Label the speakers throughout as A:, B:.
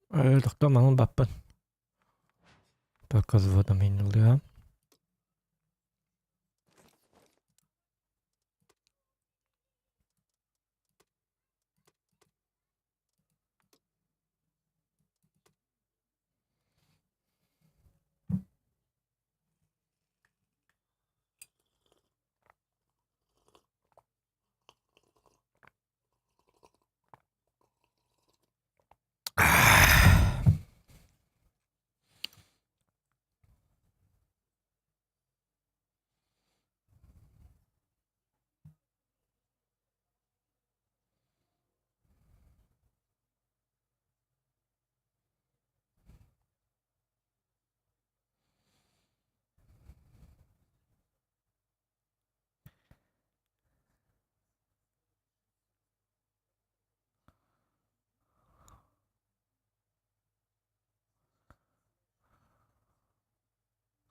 A: Тохтоо маҥан баппын. Только взводом иҥнэллиҕэ.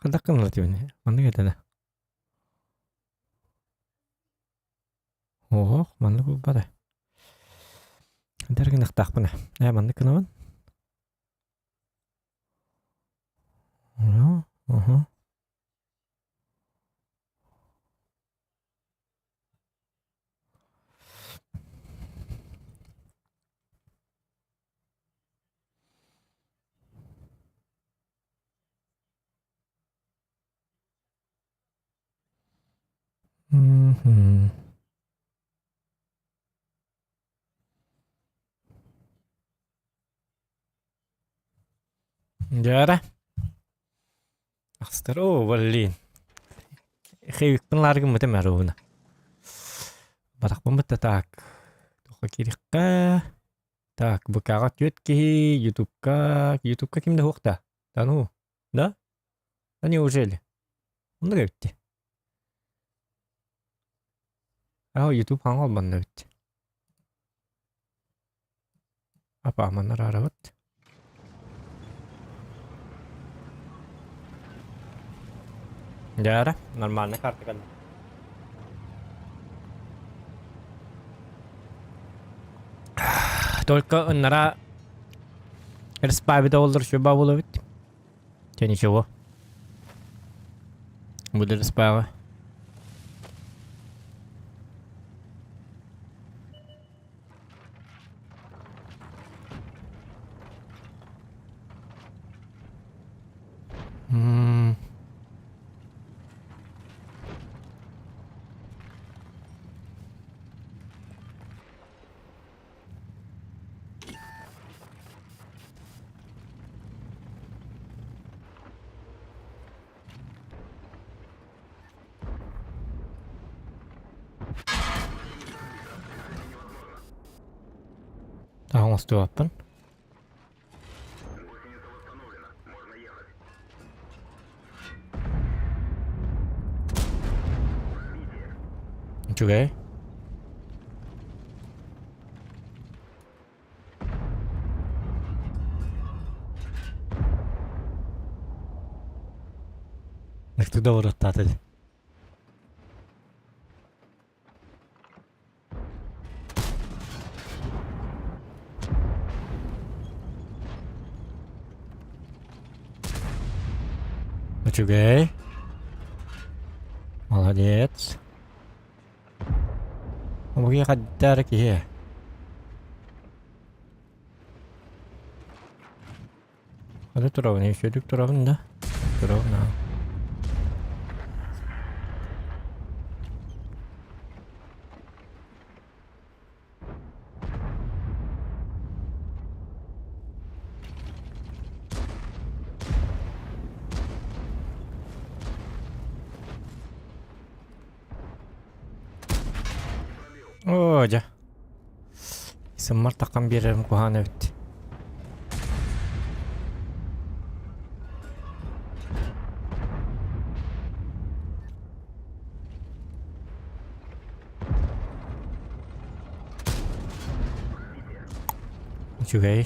A: Хайдах гыннар этибин? Маннык этэ да. Оһох, маннык буолбата. Дэр гыныахтаахпына. Ээ, маннык гынабын. Уһу. Мгм. Дьэ Ахстар, оо, блин. Хейвикпин лааргыммытым эруuna. Барахпын бытта так. Туха кириххэ. Так, ВК-ҕа түөрт киһи, Ютубка, Ютубка ким да суох да? Да ну, да? Да неужели? Оннук эбитти. Аа, Ютуб хаҥа олбанна эбит. Апа, манна араарабыт. Дьаара, нормально карта кэллэ. Только ыннара респабита олдор шуба буолабыт. Те ничего. Буду респава. М. Таах оҥостубаппын. Үчүгэй. Ыкты да orottааты. Үчүгэй. Молодец. Омугу хаддар киһи. Хата турабын, үчүгдүк турабын да. Турабын аа. Оо, дьэ. Сыммар таххан биэрэрим куһаҕан эбит. Үчүгэй.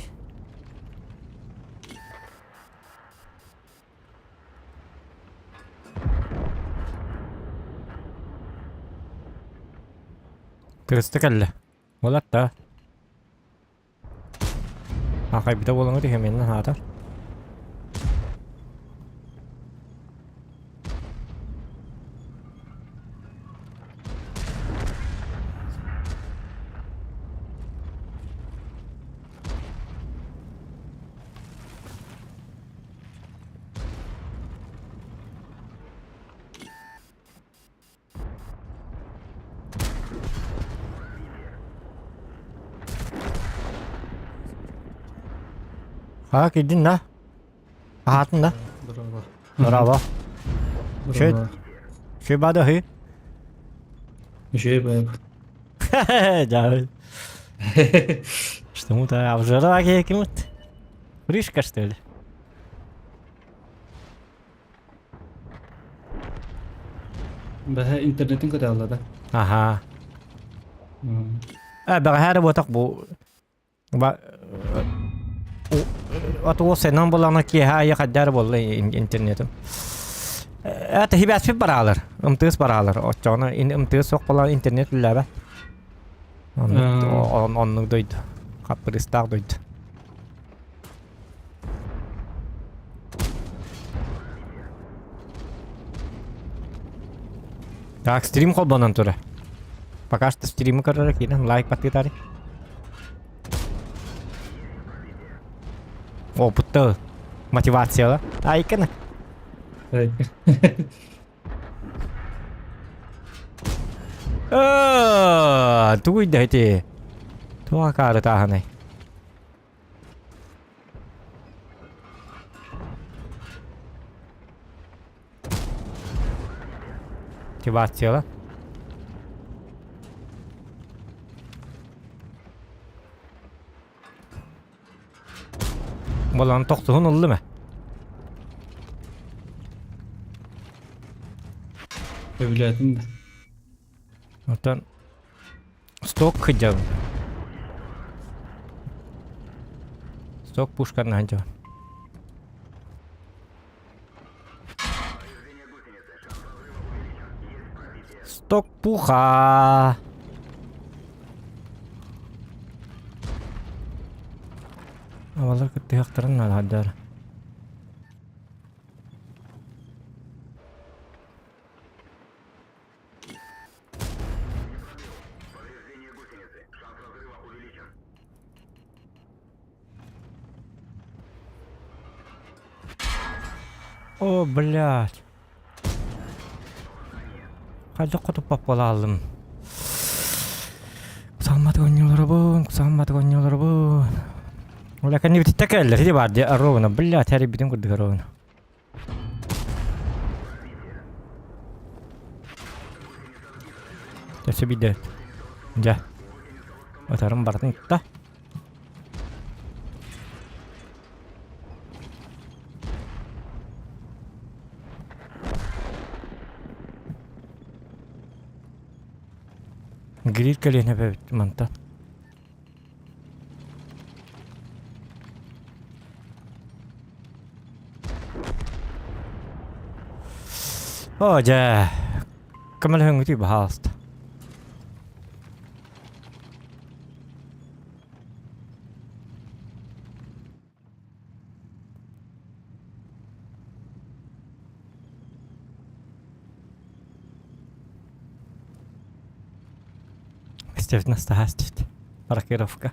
A: Кырыста кэллэ. Уолатта. Аахайбыта буолаҥҥыт иһэмиэннэн аһаатар. Haa киирдин да? Аһаатын да?
B: Браво.
A: Браво. Шөй шөй баада хы.
B: Үчүгэй баайбыт.
A: Дьаабы. Что-то обжора киһикимит. Фришка, что ли?
B: Бэһэ интернетин көтөалла да.
A: Аха. Э, бэҕэһээ эрэ буотах бу ба От сенон булана киэһэ айы хаддаар буолла интернетим. Э, тэһибэспит бараалар, МТС бараалар. Оччоҕуна МТС суох буолан интернет үллээбэт. Оннук дойду. Хаппырыыстаах дойду. Так, стрим холбонон турар. Пока что стримы көрөрө киирэн лайк баттыытаары. Опытты мотивацияла. Айкына. Тугуй да ити. Туга каары тааһынай. Мотивацияла. Болан тохтуһун ыллым ээ.
B: Сөбүлээтим да.
A: Оттон Сток сылдьабын. Сток пушканы сылдьабын. Сток пуха. Абалар кыттыһыахтарын наада. О, блядь. Хайдах хотуппат буолааллым. Кусаамматык оонньууларабын, кусаамматык оонньууларабын. Оля кэннибититтэ кэллэр, ити баар дии, ровно, блядь, эрийбитин курдук ровно. Өссө биирдэ. Дьэ. Ытарым барытын ытта. Гриль кэлиэн эбэбит мантан. Оо дьэ, көмөлөһөҥҥүтүй баһаалыста. Естественно, стахастит. Рокировка.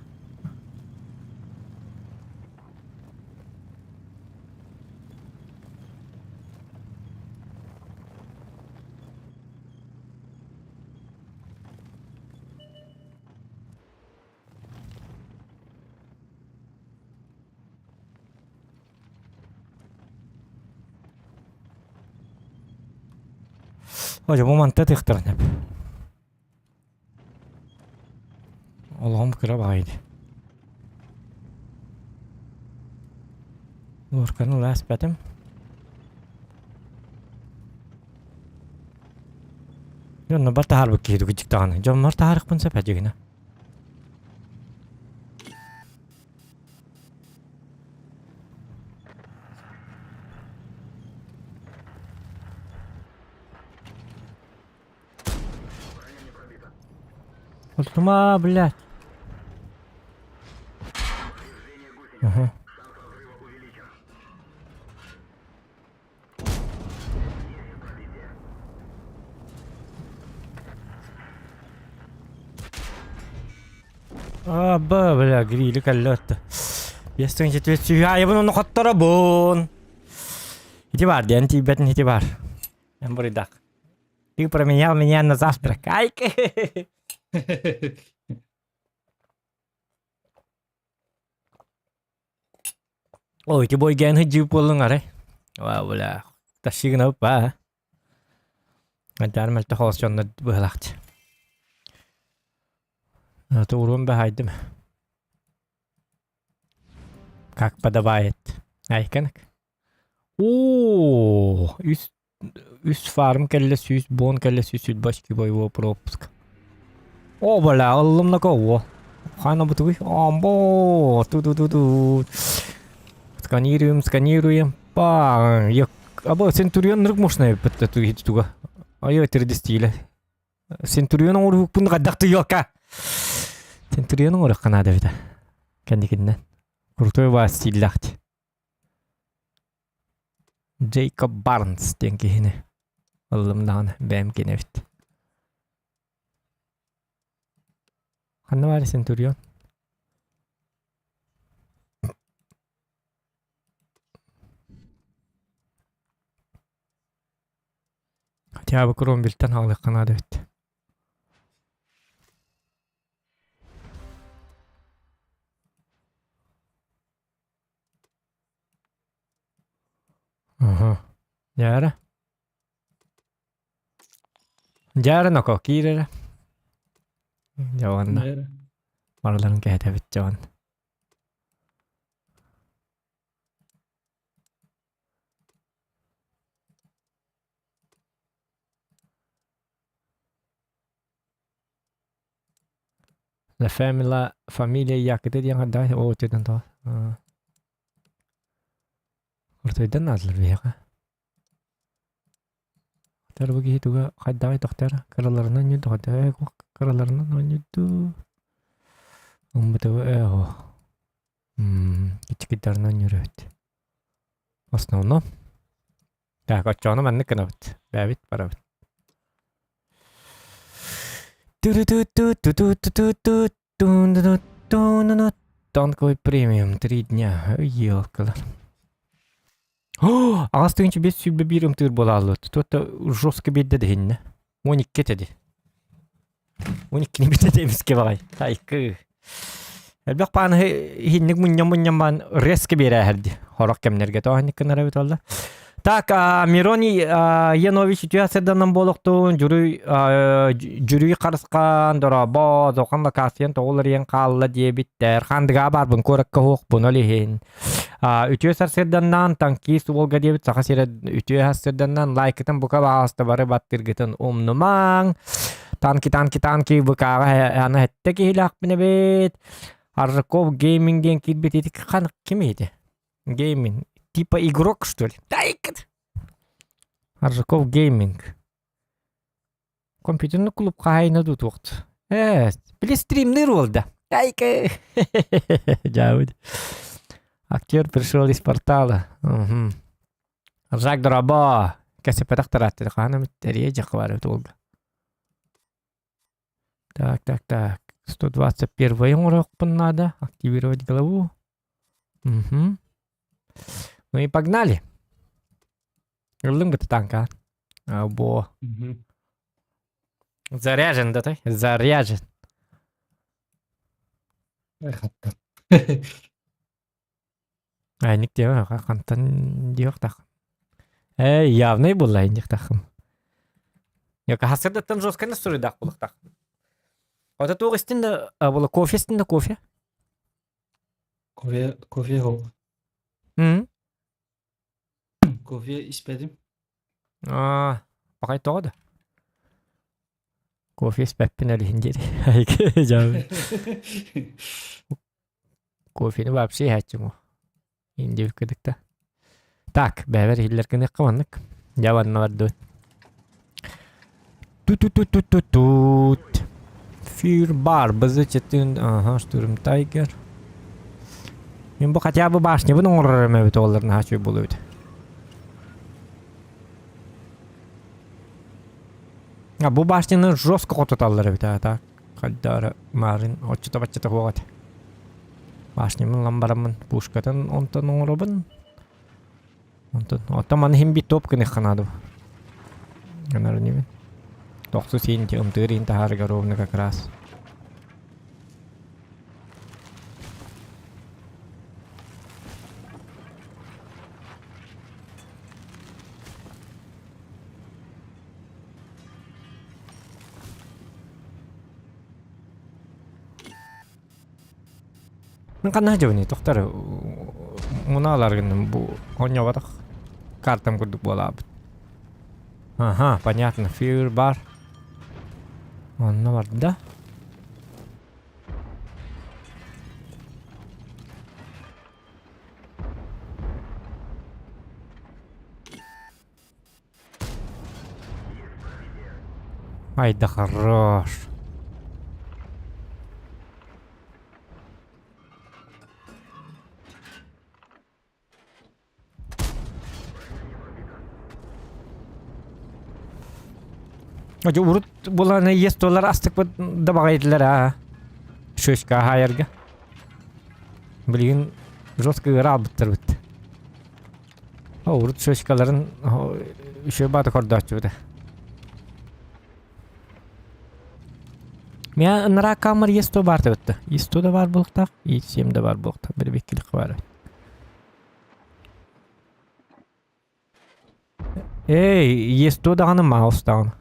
A: Ой, бу манта тыктырнып. Олоҕум кыра баҕайы дии. Лорканы ыла испэтим. Дьоннор таһаарбыт киһи тугу даҕаны. Дьоннор таһаарыахпын сөп эдьигинэ. Ультума, блядь. Аха. Аба, бля, грили кэллэ 5400 айыбын ону хотторобун. Ити бар диэн тиийбэтин ити бар. Эн буруйдах. Ты променял меня на завтрак. Айк. Ой, ити бойгэн хыдьыы буоллуҥ арай. Ва, бля. Тащи гынабыт Антаар мөлтөх холос дьоннор быһалаахчы. Тугуруом баһайдым. Как подобает. Айканак. О, үс үс фарм кэллэ сүүс буон кэллэ сүүс сүлбачки боевого пропуск. О, бля, ыллым на кого? Хана бутуй. Амбо, ту-ту-ту-ту. Сканируем, сканируем. Па, я Аба Центурион нырык мощная туга. Айо тердистииле. Центурион оҥоруһукпун хайдах тыйыакка. Центурион оҥоруохха наада эбитэ. Кэнникиннэн. Крутой баа стиллээх. Джейкоб Барнс диэн киһини ыллым даҕаны бэйэм кини эбит. Ханна баар Центурион? Хотя бы Кромвельтэн хаалыахха наада эбит. Аха. Дьаара. Дьаара ноко киир эрэ. Дьэ уонна барыларын кэһэтэбит дьэ уонна. La Famila Familia Якыты диэн хайдах оо өтөдөн тоҕо Ортойдан наадалар биһиэхэ. Тар бу киһи туга хайдаҕый тохтор кыраларынан ньүдү хайдаҕый кыраларынан оонньуйду уммутугу ээ Иччикийдарынан үөрөбүт. Основном. Так, оччоҕуна маннык гынабыт. Бэйэбит барабыт. Танковый премиум три дня. Елкалар. Аҕас тыһыынча биэс сүүрбэ биир ымтыыр буолааллыбыт. Туотта жестко биэрдэ дэһиннэ. 12 этэ дии. 12-ни бүтэ эмискэ баҕай. Тайкы. Элбэх пааныһы иһинник мунньан-мунньан баан резко биэрээһэрди. Хорох кэмнэргэ тоҕонник гынар эбит олла. Так, Мироний Янович үтүө сырданан буолуохтун, дьүрүй дьүрүй харысхан, дорообо, зохан лакаасыйан тоҕул эрийэн хаалла диэбиттэр. Хандыгаа баарбын куоракка уһуохпун ол иһин. Үтүө сарсыарданнаан танкист уолга диэбит Саха сирэ үтүө сарсыарданнаан лайкытын бука баҕаста бары баттыыргытын умнумаҥ. Танки, танки, танки ВК-ҕа аны сэттэ киһилээхпин эбит. Аржаков гейминг диэн киирбит ити хан ким ити? Гейминг. Типа игрок, что ли? Дай-ка! Аржаков гейминг. Компьютерный клуб хаһайына дуу туохт. Ээ, били стримнир уолда. Дай-ка! Дьаабыт. Актер пришел из портала. Угу. Жак Дорабо. Кэсэпэтэх тарааттыр хаана миттерие дьахвар уолга. Так, так, так. 121 оҥоруохпун надо. Активировать голову. Угу. Ну и погнали. Ыллыҥ быта танка. Бо. Заряжен да той? Заряжен.
B: Хатта.
A: Айник диэҕэ хантан диэхтах. Э, явный буолла инниктахым. Яка хасырдаттан жестко настроидах булуктах. Ото туох истин да була кофе истин да кофе?
B: Кофе, кофе хол.
A: М?
B: Кофе испэдим.
A: Аа, пакай тоҕо да? Кофе испэппин олиһин диэри. Кофены вообще иһээччим Индивик кыдыкта. Так, бэбэр иһиллэр гыныахха маннык. Дьэ манна бардыбыт. Ту-ту-ту-ту-ту-тут. Фир бар, бызычытын, ага, штурм тайгер. Мин бу хотя бы башнябын оҥорор эбит оҕолор наһаа үчүгэй буолуо эбит. А бу башняны жестко хотуталлар эбит а так хайдара маарын оччото-баччата суох этэ. Башнябын ылан бараммын пушкатын онтон оҥоробун. Онтон оттон маны иһин биир топ гыныахха наада. Гынар инибин. Тохсус иин ымтыыр иин таһаарыга ровно как раз. Мин ханна сылдьабыный? Тохтор мунаалар гынным бу оонньооботох картам курдук буолаабыт. Ага, понятно. Фир бар. Онно барда. Ай да хорош. Дьэ урут булан иэс туолар астыкпыт да баҕайытылар аа. Шишка хаайарга. Билигин жестко ыыра албыттарбыт. Урут шишкаларын үчүгэй баата көрдөччүбүтэ. Мя ынараа камер ЕСТО баар табытта. ЕСТО да баар буолуохтаах, ЕС7 да баар буолуохтаах. Били биккилик баар. Эй, ЕСТО даҕаны маус даҕаны.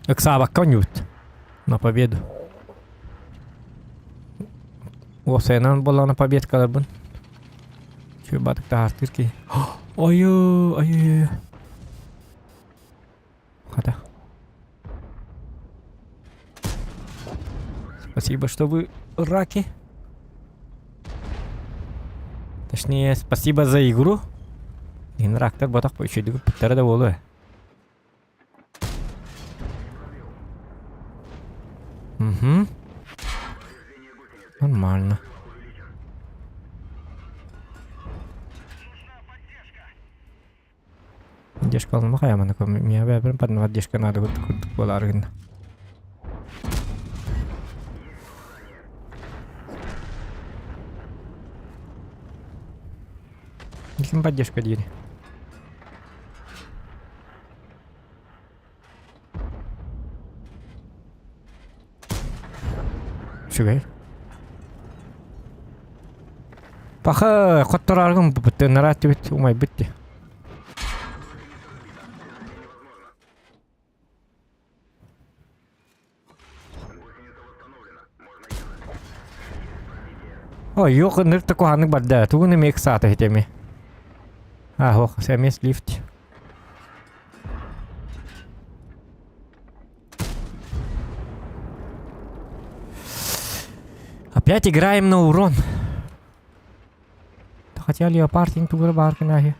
A: Ыксаабакка оонньуубут. На победу. Уопсайынан буоллаҕына победкаларбын. Үчүгэй баатык таһаартыыр киһи. Ойуу, ойуу. Хата. Спасибо, что вы раки. Точнее, спасибо за игру. Ин рактар ботах үчүгэй бүттэрэ да буолуо. Угу. Нормально. Поддержка ылма хайаманы миэхэ бэйэбин поддержка надо курдук буолаары гынна. Ким поддержка диир? Үчүгэй. Паха хотторааргын быттынараат түбүт умайбыт дии. Ой, юох ынырык да куһаҕаннык барда. Тугун эмиэ ыксаата ити эмиэ. А, ох, эмиэ лифт. Опять играем на урон. Хотя леопард тугура баар гынаһы.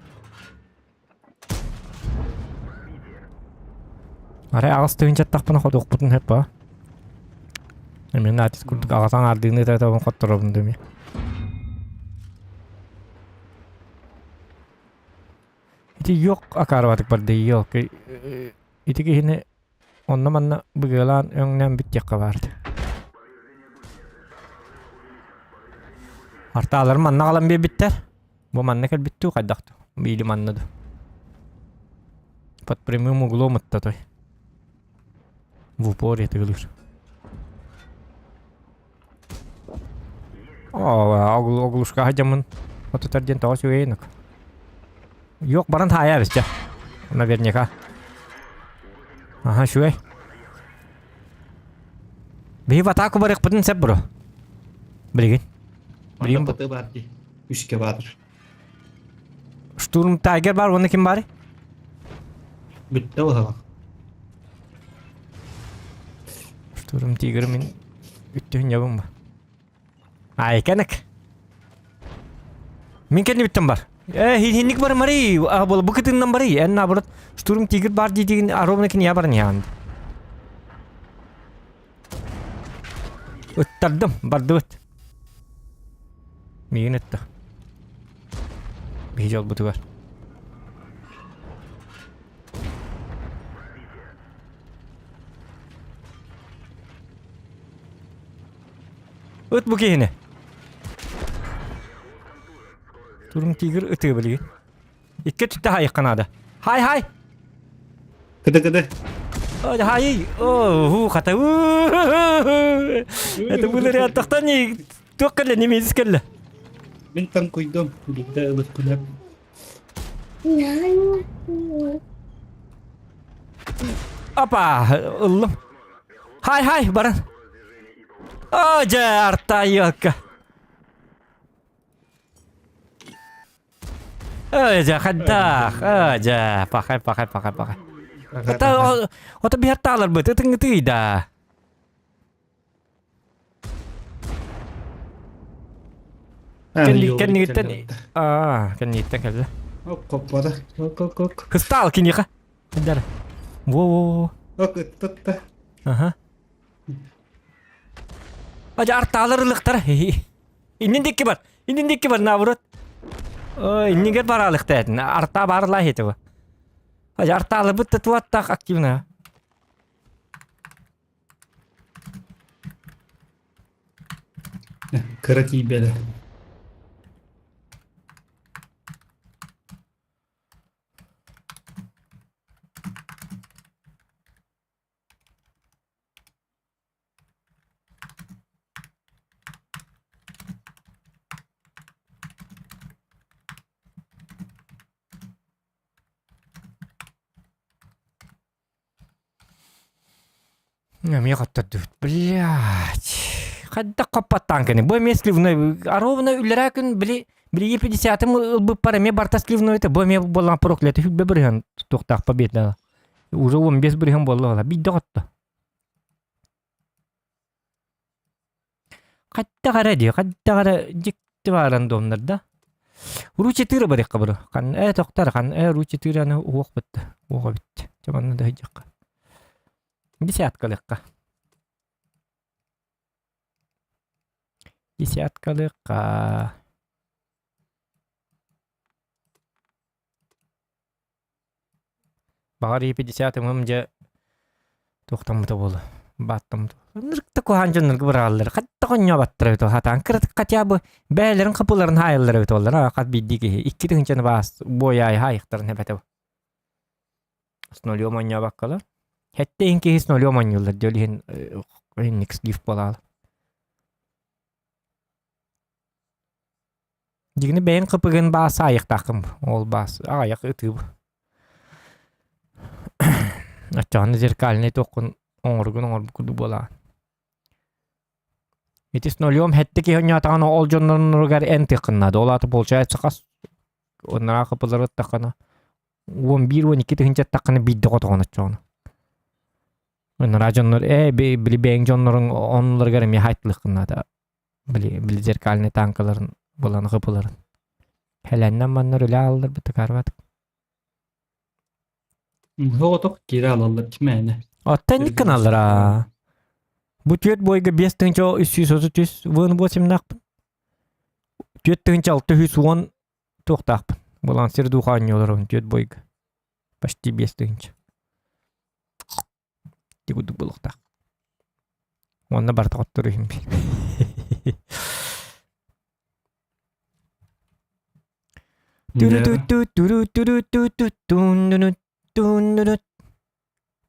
A: Арай аҕыс тыһыынчаттахпына хотуохпутун сөп баа. Мин аатис курдук аҕатан аардыыны да хотторобун деми. Ити yok акаарыбатык барды yok. Ити киһини онно-манна быгыалаан өҥнөөн бүттүөххэ баарда. Артаалары манна аҕалан биэрбиттэр. Бу манна кэлбит дуу хайдах дуу? Или манна дуу? Под прямым углом ытта той. В упор этигилир. Оглушка дьамын отутар диэн тоҕо үчүгэйин Юох баран таайар истэ. Наверняка. Аха, үчүгэй. Биһи в атаку барыахпытын сөп бро. Билигин. Билигин
B: Онно бар дии. Үскэ баатыр.
A: Штурм Тайгер бар, уонна ким баарый?
B: Бүттэ быһалах.
A: Штурм Тигр мин үттүһүн ябын ба. Айканык. Мин кэннибиттэн бар. Э, хинник бар мари, а бу кытыннан бары. Эн наоборот, штурм тигр бар диигин ровно киния баран иһаан. Ыттардым, бардыбыт. Миигин ытта. Биһи дьолбутугар. Ыт бу киһини. Турун тигр ытыы билигин. Икки түттэ хайыкка наада. Хай хай!
B: Кыды кыды.
A: Ой, хай! О, хата. Это было рядом не туох кэллэ, немец кэллэ.
B: Мин танкуйдум, биирдэ ылыт күлэп.
A: Опа, ыллым. Хай хай, баран. О, дьэ, артайыакка. Ой, дьэ, хайдах. Ой, дьэ, пахай, пахай, пахай, пахай. Ата, ото биһаттааларбыт, ытыҥ да. Кэнниттэн аа, кэнниттэн кэллэ.
B: Хоппода. Ок-ок-ок.
A: Кыстаал киниэхэ. Дар. Во-во-во.
B: Ок, ыттытта.
A: Аха. Ажа артаалар ылыктар. Иннин дикки бар. Иннин дикки бар наоборот. Ой, иннигер бараалыкта этин. Арта барла хетева. Ажа артаалы бытты туаттах активно.
B: Кыра тиийбэтэ.
A: Эмиэ хоттордубут. Блядь. Хайдах хоппаттаан кини. Бу эмиэ сливной. А ровно үллэрээ күн били били 50-ым ылбыппар эмиэ барта сливной это. Бу эмиэ буоллаан проклятый хүлбэ бырыһан туохтаах победа. Уже 15 бырыһан буолла Биирдэ хотто. Хайдах эрэ дии, хайдах эрэ дьикти бааран дуомнар да. Ру-4 барыахха бары. Хан ээ тохтор хан ээ Ру-4 аны уох бытта. Уох эбит. Чэ манна да сылдьыахха. Десяткалыахха. Десяткалыахха. Баҕар 50 ымым дьэ туохтаммыта буолуо, бааттаммыта Ынырык да куһаҕан дьоннорго быраҕаллар, хайдах оонньооботтор эбит хатаан кыратык хотя бы бэйэлэрин хапыларын хаайаллар эбит буоллар хас биирдии киһи икки тыһыынчаны баас буойаайы хаайыахтарын эбэтэ с нулем оонньообокколор сэттэ иһин киһи с нулем оонньууллар дьэ ол иһин инник слив буолаалы Дьигини бэйэҥ хыпыгын баас аайыахтааххын ол баас аҕыйах ытыыбы. Оччоҕуна зеркальнай туоххун оҥоргун оҥорбут курдук буолаҕын. Ити с нулем сэттэ киһи оонньоотоҕуна ол дьонноругар эн тыаххын наада. Ол аата получается хас оннооҕу хыпылары ыттаххына 11-12 тыһыынча ыттаххына биирдэ хотоҕун оччоҕуна. Ынараа дьоннор ээ били бэйэҥ дьонноруҥ оннуларыгар эмиэ хайтылыаххын наада. Били, били зеркальный танкаларын булан гыбыларын. Хэлэннэн маннар үлэ ааллар бытыкарбат.
B: Оҕотох киирэ алаллар кимээнэ.
A: Оттон иккин аллара. Бу түөрт бойга 5333 вон восемнаахпын. 4610 туохтаахпын. Булан сир духа оонньууларым түөрт бойга. Почти 5000. Ити курдук буолуохтаах. Уонна барыта хоттору иһин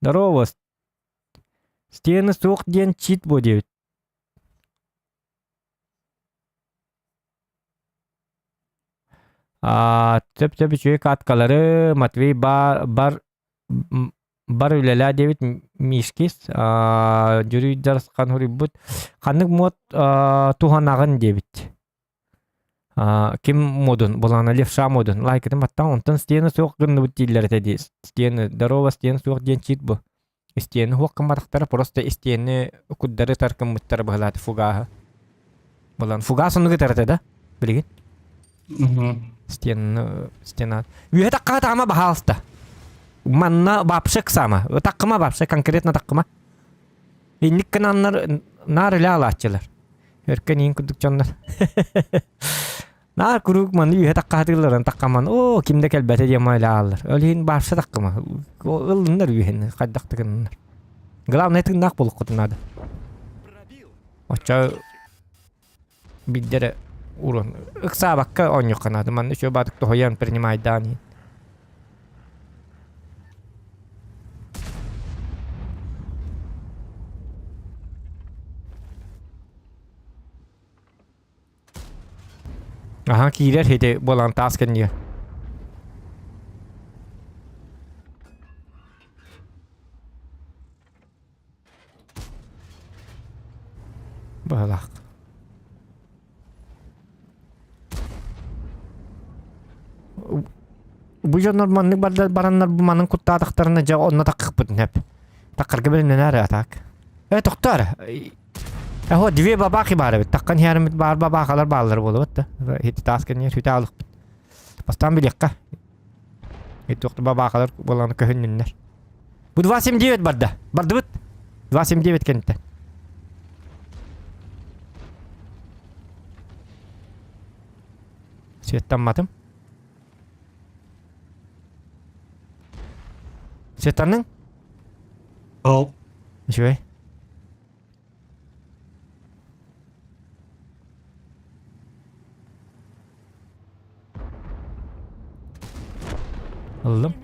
A: Здорово. Стены суох диэн чит бу диэбит. Сөп-сөп үчүгэй каткалары Матвей бар бар үлэлээ диэбит Мишкис дьүрүйдархан суруйбут ханнык мод туһанаҕын диэбит ким модун булана левша модун лайкытын баттаан онтон стена суох гынныбыт дииллэр этэ дии стены здорово стена суох диэн чит бу истиэни суох гымматахтара просто истиэни курдары таркыммыттара быһалааты фугааһы булан фугаас оннук ытар этэ да билигин. Стена, стена. Үөһэ такка таама баһаалыста. Манна вообще сама. Таккыма вообще конкретно таккыма. Инник гынаннар наар үлэ алааччылар. Өркөн иин курдук дьоннор. Наар куруук маны үөһэ таккаатыылларын таккаман оо ким да кэлбэтэ диэн үлэ ааллар. Ол иһин барса таккыма. Ыллыннар үөһэни хайдах да гыннар. Главное тыыннаах буолуоххутун наада. Оччо Биирдэрэ урун ыксаабакка оонньуохха наада. Манна үчүгэй баатык тоһуйан принимайдаан иһин. Аха киирэр ити буолан таас кэннигэр. Быһалаах. Бу дьоннор маннык бардар бараннар бу манын куттаатахтарына дьэ онно таккыппытын сөп. Таккарга бэлэмнэнээр атаак. Э тохтоор. Эһо две бабахи баар эбит. Таккан иһэримит баар бабахалар бааллар буолубат да. Хити таас кэннигэр хүтэ алыкпыт. Бастаан билиэххэ. Итуохта бабаахалар буолан көһүннүннэр. Бу 279 барда. Бардыбыт. 279 кэнниттэн. Светтамматым. Светтанның?
B: Ол.
A: Үчүгэй. Ыллым.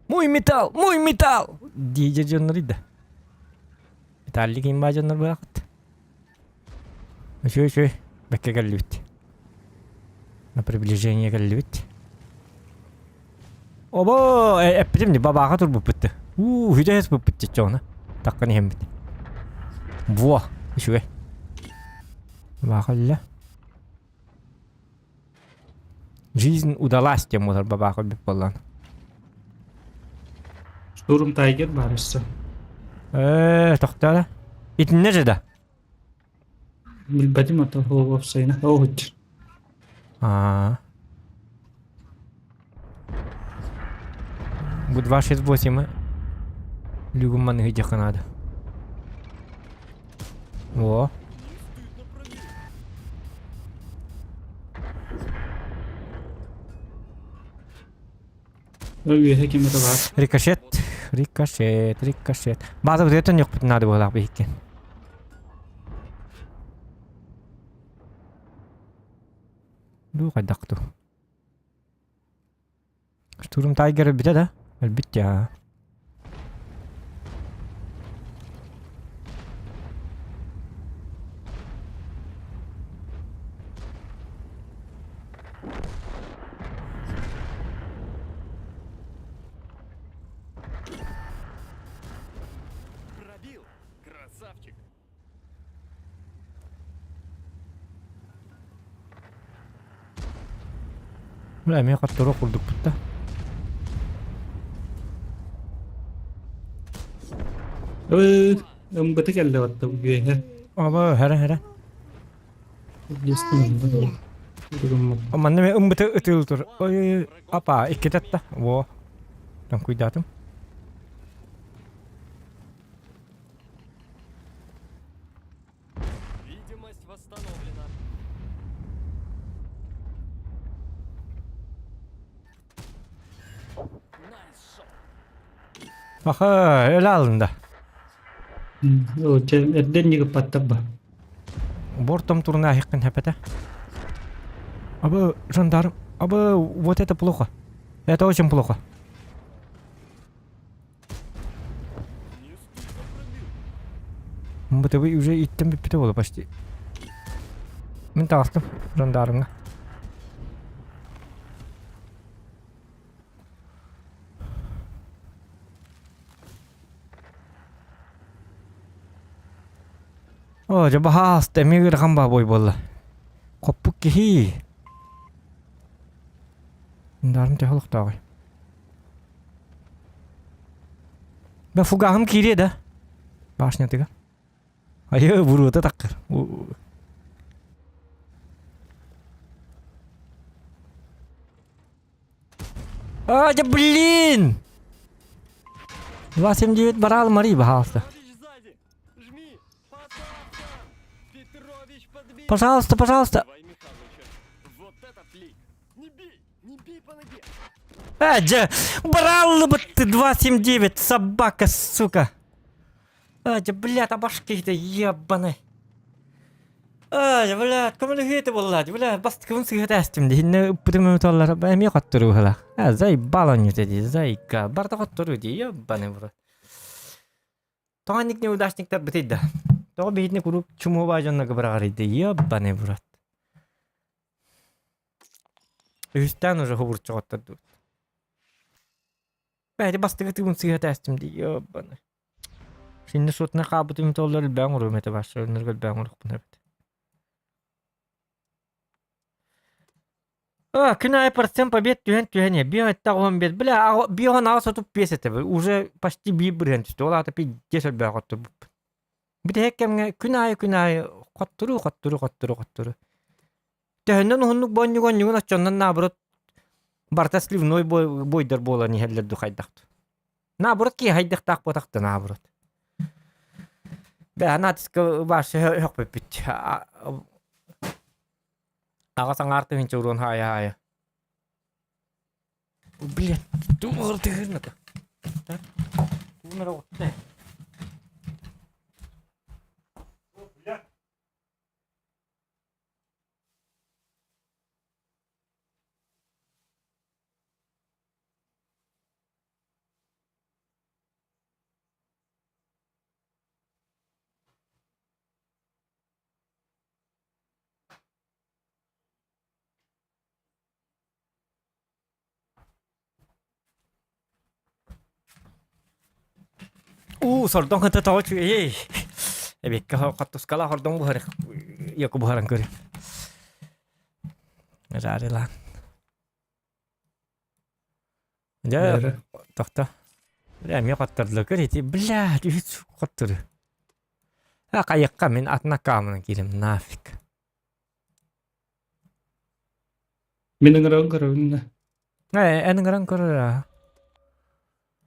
A: Мой металл! Мой металл! Дии дьоннор да. Металлик имба дьоннор баахыт. Үчүгэй үчүгэй. Бэккэ кэллибит. На приближение кэллибит. Обо, эппитим бабааха турбуппут. Уу, хүдэ буппут чочоона. Таккан иһэммит. Во, үчүгэй. Баахалла. Жизнь удалась диэн буолар бабаах өлбүт буоллаҕына.
B: Штурм Тайгер баар өссө.
A: Ээ, тохтоо Итиннэ же да?
B: Билбэтим ото уопсайына. Оһуччу.
A: Аа. Бу 268 Люгум маныһы диэххэ наада. О.
B: Үөһэ ким это баар.
A: Рикошет, рикошет, рикошет. Бааза бытыттан йохпут наада буолаах биһикки. Дуу хайдах ту. Штурм Тайгер өлбүтэ да? Өлбүт дьаа.
C: Пробил! Красавчик!
A: Бля, эмиэ хотторуох курдукпут да.
B: Ымбыты кэллэ батта үөһэ.
A: Оба, хара хара. Манна мен ымбыты ытыыл тур. Ой, апа, иккитетта. Во. Таҥкуйдаатым.
C: Видимость восстановлена. Найс шот.
A: Аха, өлө алында.
B: Эрден нигыппаттар ба.
A: Бортом турна ахиккин хэпэтэ. Абы, жандарм, абы, вот это плохо. Это очень плохо.
C: Не стыдно пробил.
A: МБТВ уже иттен бүппүтэ буола почти. Мин таҕыстым жандармҥа. Оо, дьэ баһаалыста эмиэ ыарахан баабой буолла. Хоппут киһи. Жандарм төһө олохтооҕуй? Да фугаһым киириэ да. Башнятыгар. Айы буруота таккар. А, да блин! 279 барал Мари, пожалуйста. Пожалуйста, пожалуйста. А, дьэ, брал бы ты 279, собака, сука. А, дьэ, блядь, абашки ты ебаный. Ай, блядь, көмөлөһүөтэ буолла, бля, бастакыбын сыыһа астым дии, иннэ ыппытым ыталлар, эмиэ хотторуу быһалаах. А, заебал он дии, зайка, барда хотторуу дии, ебаный в рот. Тоҕо инник неудачниктар бытый да. Тоҕо биһитини куруук чумуобаа дьоннорго быраҕарый да, ебаный в рот. Үһүстээн уже хобурчу хоттордубут. Бэйди бастакы тыыбын сыыһа астым дии, ебаный. Синни суотуна хаалбытым толлор элбээн оҥоруом этэ баасса өннөргө элбээн оҥоруохпун эбит. А, күн аайы процент побед түһэн түһэн иһэр. Биир эттээх уон биэс. Бля, биир уон аҕыс отут биэс этэ. Уже почти биир бырыһыан түстэ. Ол аата пиздец элбээх хотторбуппун. Бүтэһик кэмҥэ күн аайы күн аайы хотторуу хотторуу хотторуу хотторуу. Төһөннөн уһуннук бонньугун онньугун оччоннон наоборот барыта сливной бойдар буолан иһэллэр ду хайдах Наоборот киһи хайдахтаах буотахта наоборот. Бэ натиска башы өһөхпүппүт. Аҕа саҥаар тыһынча уруон хаайа хаайа. Блин, тугу тыһырната. Тугунара отта. Уу, сордоҥ кытта тоҕо үчүгэйий. Эбиэккэ хортускалаах хордоҥ буһар, йоку буһаран көрү. Жарилаан. Дьэ, тохто. Бля, эмиэ хоттордулар. Көр ити, бля, үс хоттору. А, хайыкка мин атын аккаамынан киирим, нафиг.
B: Мин ыҥыран көрөбүн да.
A: Э, эн ыҥыран көрөр аа.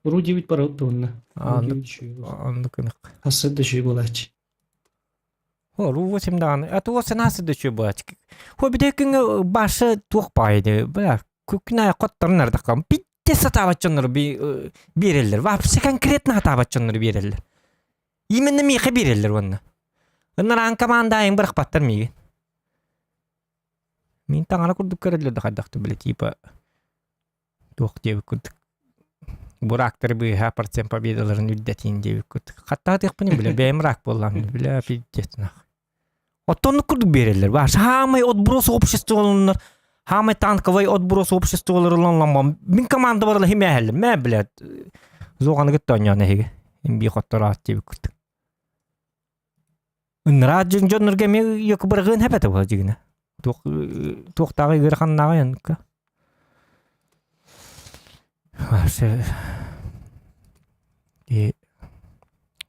B: Уруу диэбит барабыт да уонна.
A: Оннук, оннук ынык.
B: Хасса да үчүгэй буолааччы.
A: Уруу восемь даҕаны. А туох санаасы да үчүгэй буолааччы. Хо бите күҥҥэ башы туох баайды. Бля, күн аайы хотторун ардаххам. Питте сатаабат дьоннору биэрэллэр. Вообще конкретно сатаабат дьоннору биэрэллэр. Именно миэхэ биэрэллэр уонна. Ыннараан команда айын бырахпаттар миигин. Мин таҥара курдук көрөллөр да хайдах бile типа туох диэбит курдук бурактары быыһа процент победаларын үрдэтиин диэбит курдук. Хаттаатыахпын бile бэйэм рак буоллаам бile пиздец нах. Оттон курдук биэрэллэр. Ба саамай отброс обществоларыннар хаамай танковай отброс обществоларылан мин команда барыла химээһэллэр. Мэ блядь зоҕаны кытта оонньоон эһиги. Имби хоттороот диэбит курдук. Ыныраа дьон дьоннорго эмиэ йокубаргыын хэпэтэ була дьигинэ. Туох туохтааҕы ыараханнааҕы яныкка.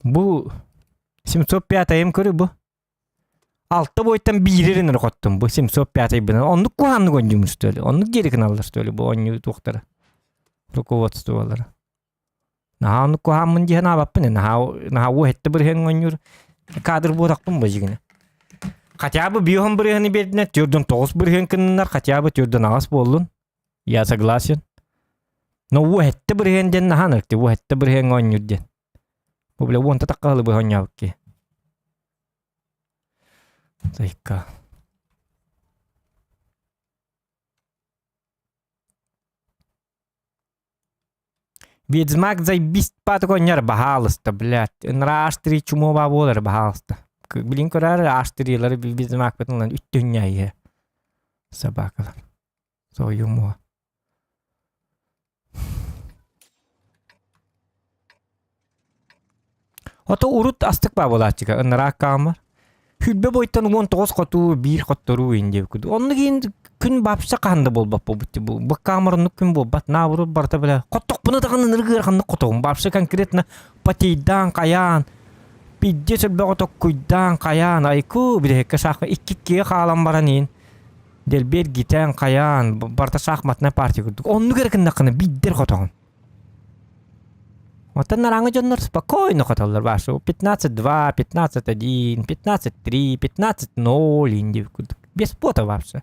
A: Бу 705 көрү бу. Алта бойтан биирин эрэ хоттум бу 705 бынан. Оннук куһааннык оонньуубун что ли? Оннук диэри гыналлар что ли бу оонньуу туохтара? Руководстволара. Наһаа оннук куһааммын дии санаабаппын наһаа наһаа уоһэтте бырыһыаҥ оонньуур кадр буотахпын бу дьигинэ. Хотя бы биоһон бырыһыаны биэрдинэр төрдөн тоҕус бырыһыан кынныннар хотя бы төрдөн аҕас буоллун. Я согласен. Но уоһэтте бырыһыан диэн наһаа ынырыкты уоһэтте бырыһыаҥ оонньуур диэн. Бу бля уонта таккаһылы быһа оонньообут киһи. Зайка. Ведьмак заебись патроннар, баһаалыста, блядь. Ыныраа аш-три чумуоба буолар, баһаалыста. Билин көрөр аш-трилары Ведьмакпытын ылан үттүнньэ Собакалар. Союмуо. Ото урут астык баа буолааччыга ыныраа каамар. Хүлбэ бойтон 19 хотуу биир хотторуу ин диэбит курдук. Оннук иин күн вообще хаһан да буолбат буолбут бу. Бу камер оннук күн буолбат. Наоборот барыта бile хоттохпуна даҕаны ынырык ыараханнык хотоҕум. Вообще конкретно потейдаан хайаан пиздец элбэҕи токкуйдаан хайаан айку билэһиккэ саахха икки иккигэ хаалан баран иин. Дэлби эргитэн, хайаан, барыта шахматнай партия курдук. Оннук эрэ гыннаххына биирдэр хотоҕун. Оттон нарааҥы дьоннор спокойно хотоллор башы. 15-2, 15-1, 15-3, 15-0 индив курдук. Без пота вообще.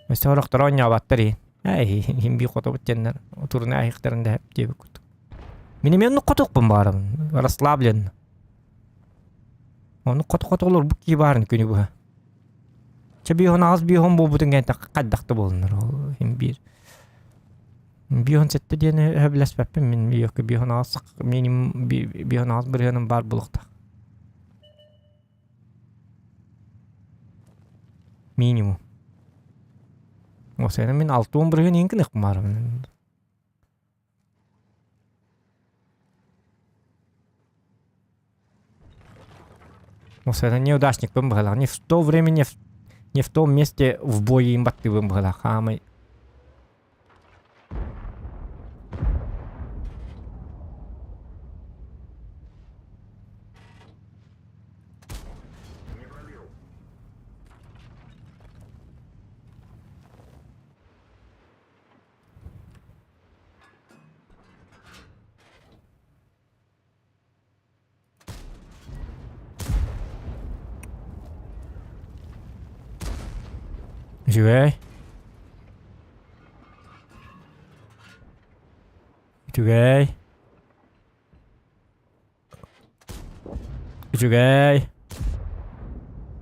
A: Өссө сорохторо оонньообаттар иһин. Эй, иһин бии хотобут диэннэр турна айыктарын да диэбит курдук. Мин эмиэ оннук хотуохпун баарабын. Расслаблен. Оннук хото-хото олорбут киһи баарын күнү быһа. Чэ биэһон аҕыс биэһон буолбутун кэннэ хайдах да буолуннар ол иһин биир. Биэһон сэттэ диэн сөбүлэспэппин мин биэһ биэһон аҕыс минимум биэһон аҕыс бырыһыаным баар буолуохтаах. Минимум. Осена мин 60 бырыһыан иһин гыныахпын баарым. Осена неудачникпын быһалаах. Не в то время, не в том месте в бою им баттыыбын быһалаах. Хаамай. Үчүгэй. Үчүгэй. Үчүгэй.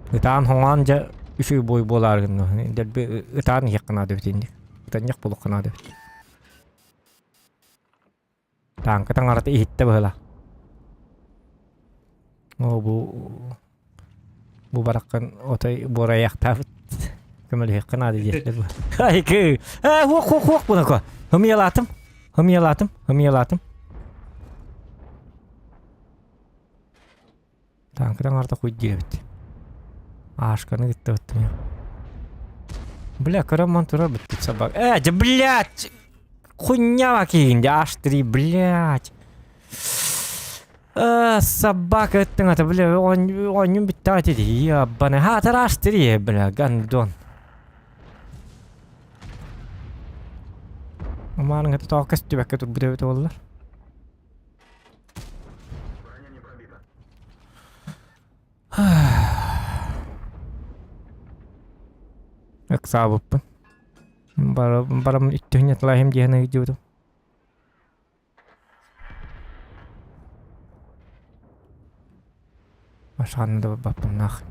A: Ытаан хоҥоон дьэ үчүгэй буой буолаары гынна. Дэлби ытаан иһиэххэ наада эбит инник. Ытанньах буолуохха наада эбит. Тааҥка таҥарата иһиттэ быһыылаах. Оо бу бу бараххан отой буорайахтаабыт көмөлөһүөххэ наада диэхтэр бу. Айкы! Ээ хуох хуох хуох бунако. Хымыйалаатым. Хымыйалаатым. Хымыйалаатым. Тааҥка таҥарата хуй диэбит. Аашканы кытта быттым. Бля, көрөн турар бүттүт собак. Э, да блядь! Хуйня киин, аж три, блядь. Э, собака ыттыҥ ата, бля, оонньуун бүттэҕэ ити ебаный. Хаатар аж три, бля, гандон. Омаарыҥ это тоҕо көстүбэккэ турбут эбит буоллар. Ыксаабыппын. Барам үттүһүн ятылаһым диэн ыйдыбытым. Ашааны да барбаппын нах.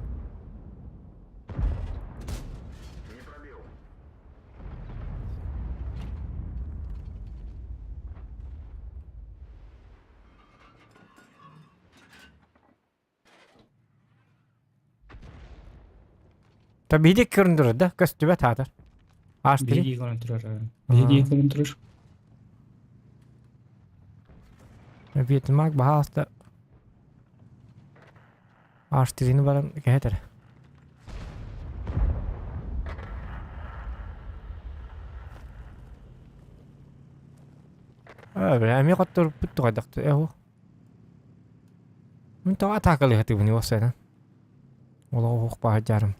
A: Та биһиги көрөн турар да, көстүбэт аатар. Аастыри.
B: Биһиги көрөн турар. Биһиги көрөн турар.
A: Вьетнамак баһаалыста Аастырины баран кэһэтэр. Аа, бля, эмиэ хотторбут тугайдахты, э, Мин тоҕо атаакалыһатыбын уопсайынан? Олоҕу уһук баһадьаарым.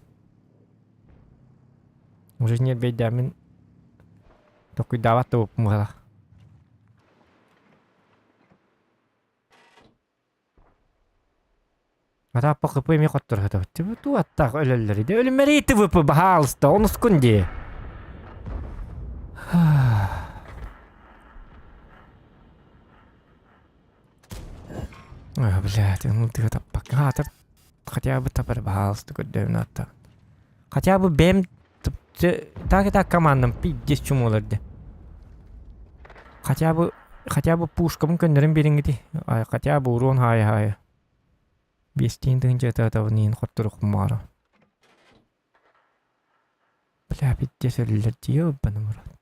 A: Уже ньиэрбэйдээммин толкуйдаабат да буолбуппун быһыылаах. Атааппа КП эмиэ хотторо сатабыт. Туу аттаах өлөллөр ди. Өлүмэрий ТВП баһаалыста онускун дии. Ой, блядь, ну ты это пока хотя бы тапар баһаалыста көрдөбүн ааттаан. Хотя бы бэйэм так и так командам пиздец чумолар ди. Хотя бы пушкабын көннөрөн биэриҥҥити. Хотя бы урон хаайа-хаайа. Биэстиин тыһыынча ытаатабын иһин хотторухпун Бля, пиздец өлүллэр дии ебаный в рот.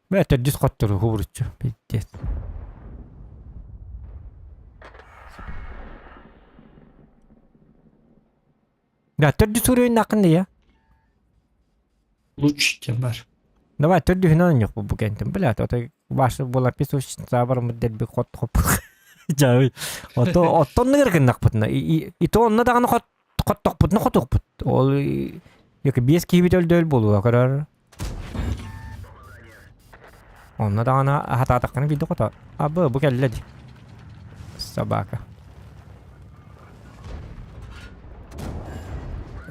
A: Бля, төрдүс хоттору хубуруччу, пиздец. Да, төрдүс уровень я.
B: Луч диэн бар.
A: Давай төрдүһүнэн оонньуохпут бу кэнтэн. Бля, отой. Ваша буолар песочница бараммыт дэлби хот хоп. Дьэ, ото оттонныгар гыннахпытына и то онно даҕаны хот хоттохпутуна хотуохпут. Ол яки биэс киһибит өлдөөл буолуо көрөр. Онно даҕаны хатаатаххына биирдэ хото. Абы бу кэллэ дии. Собака.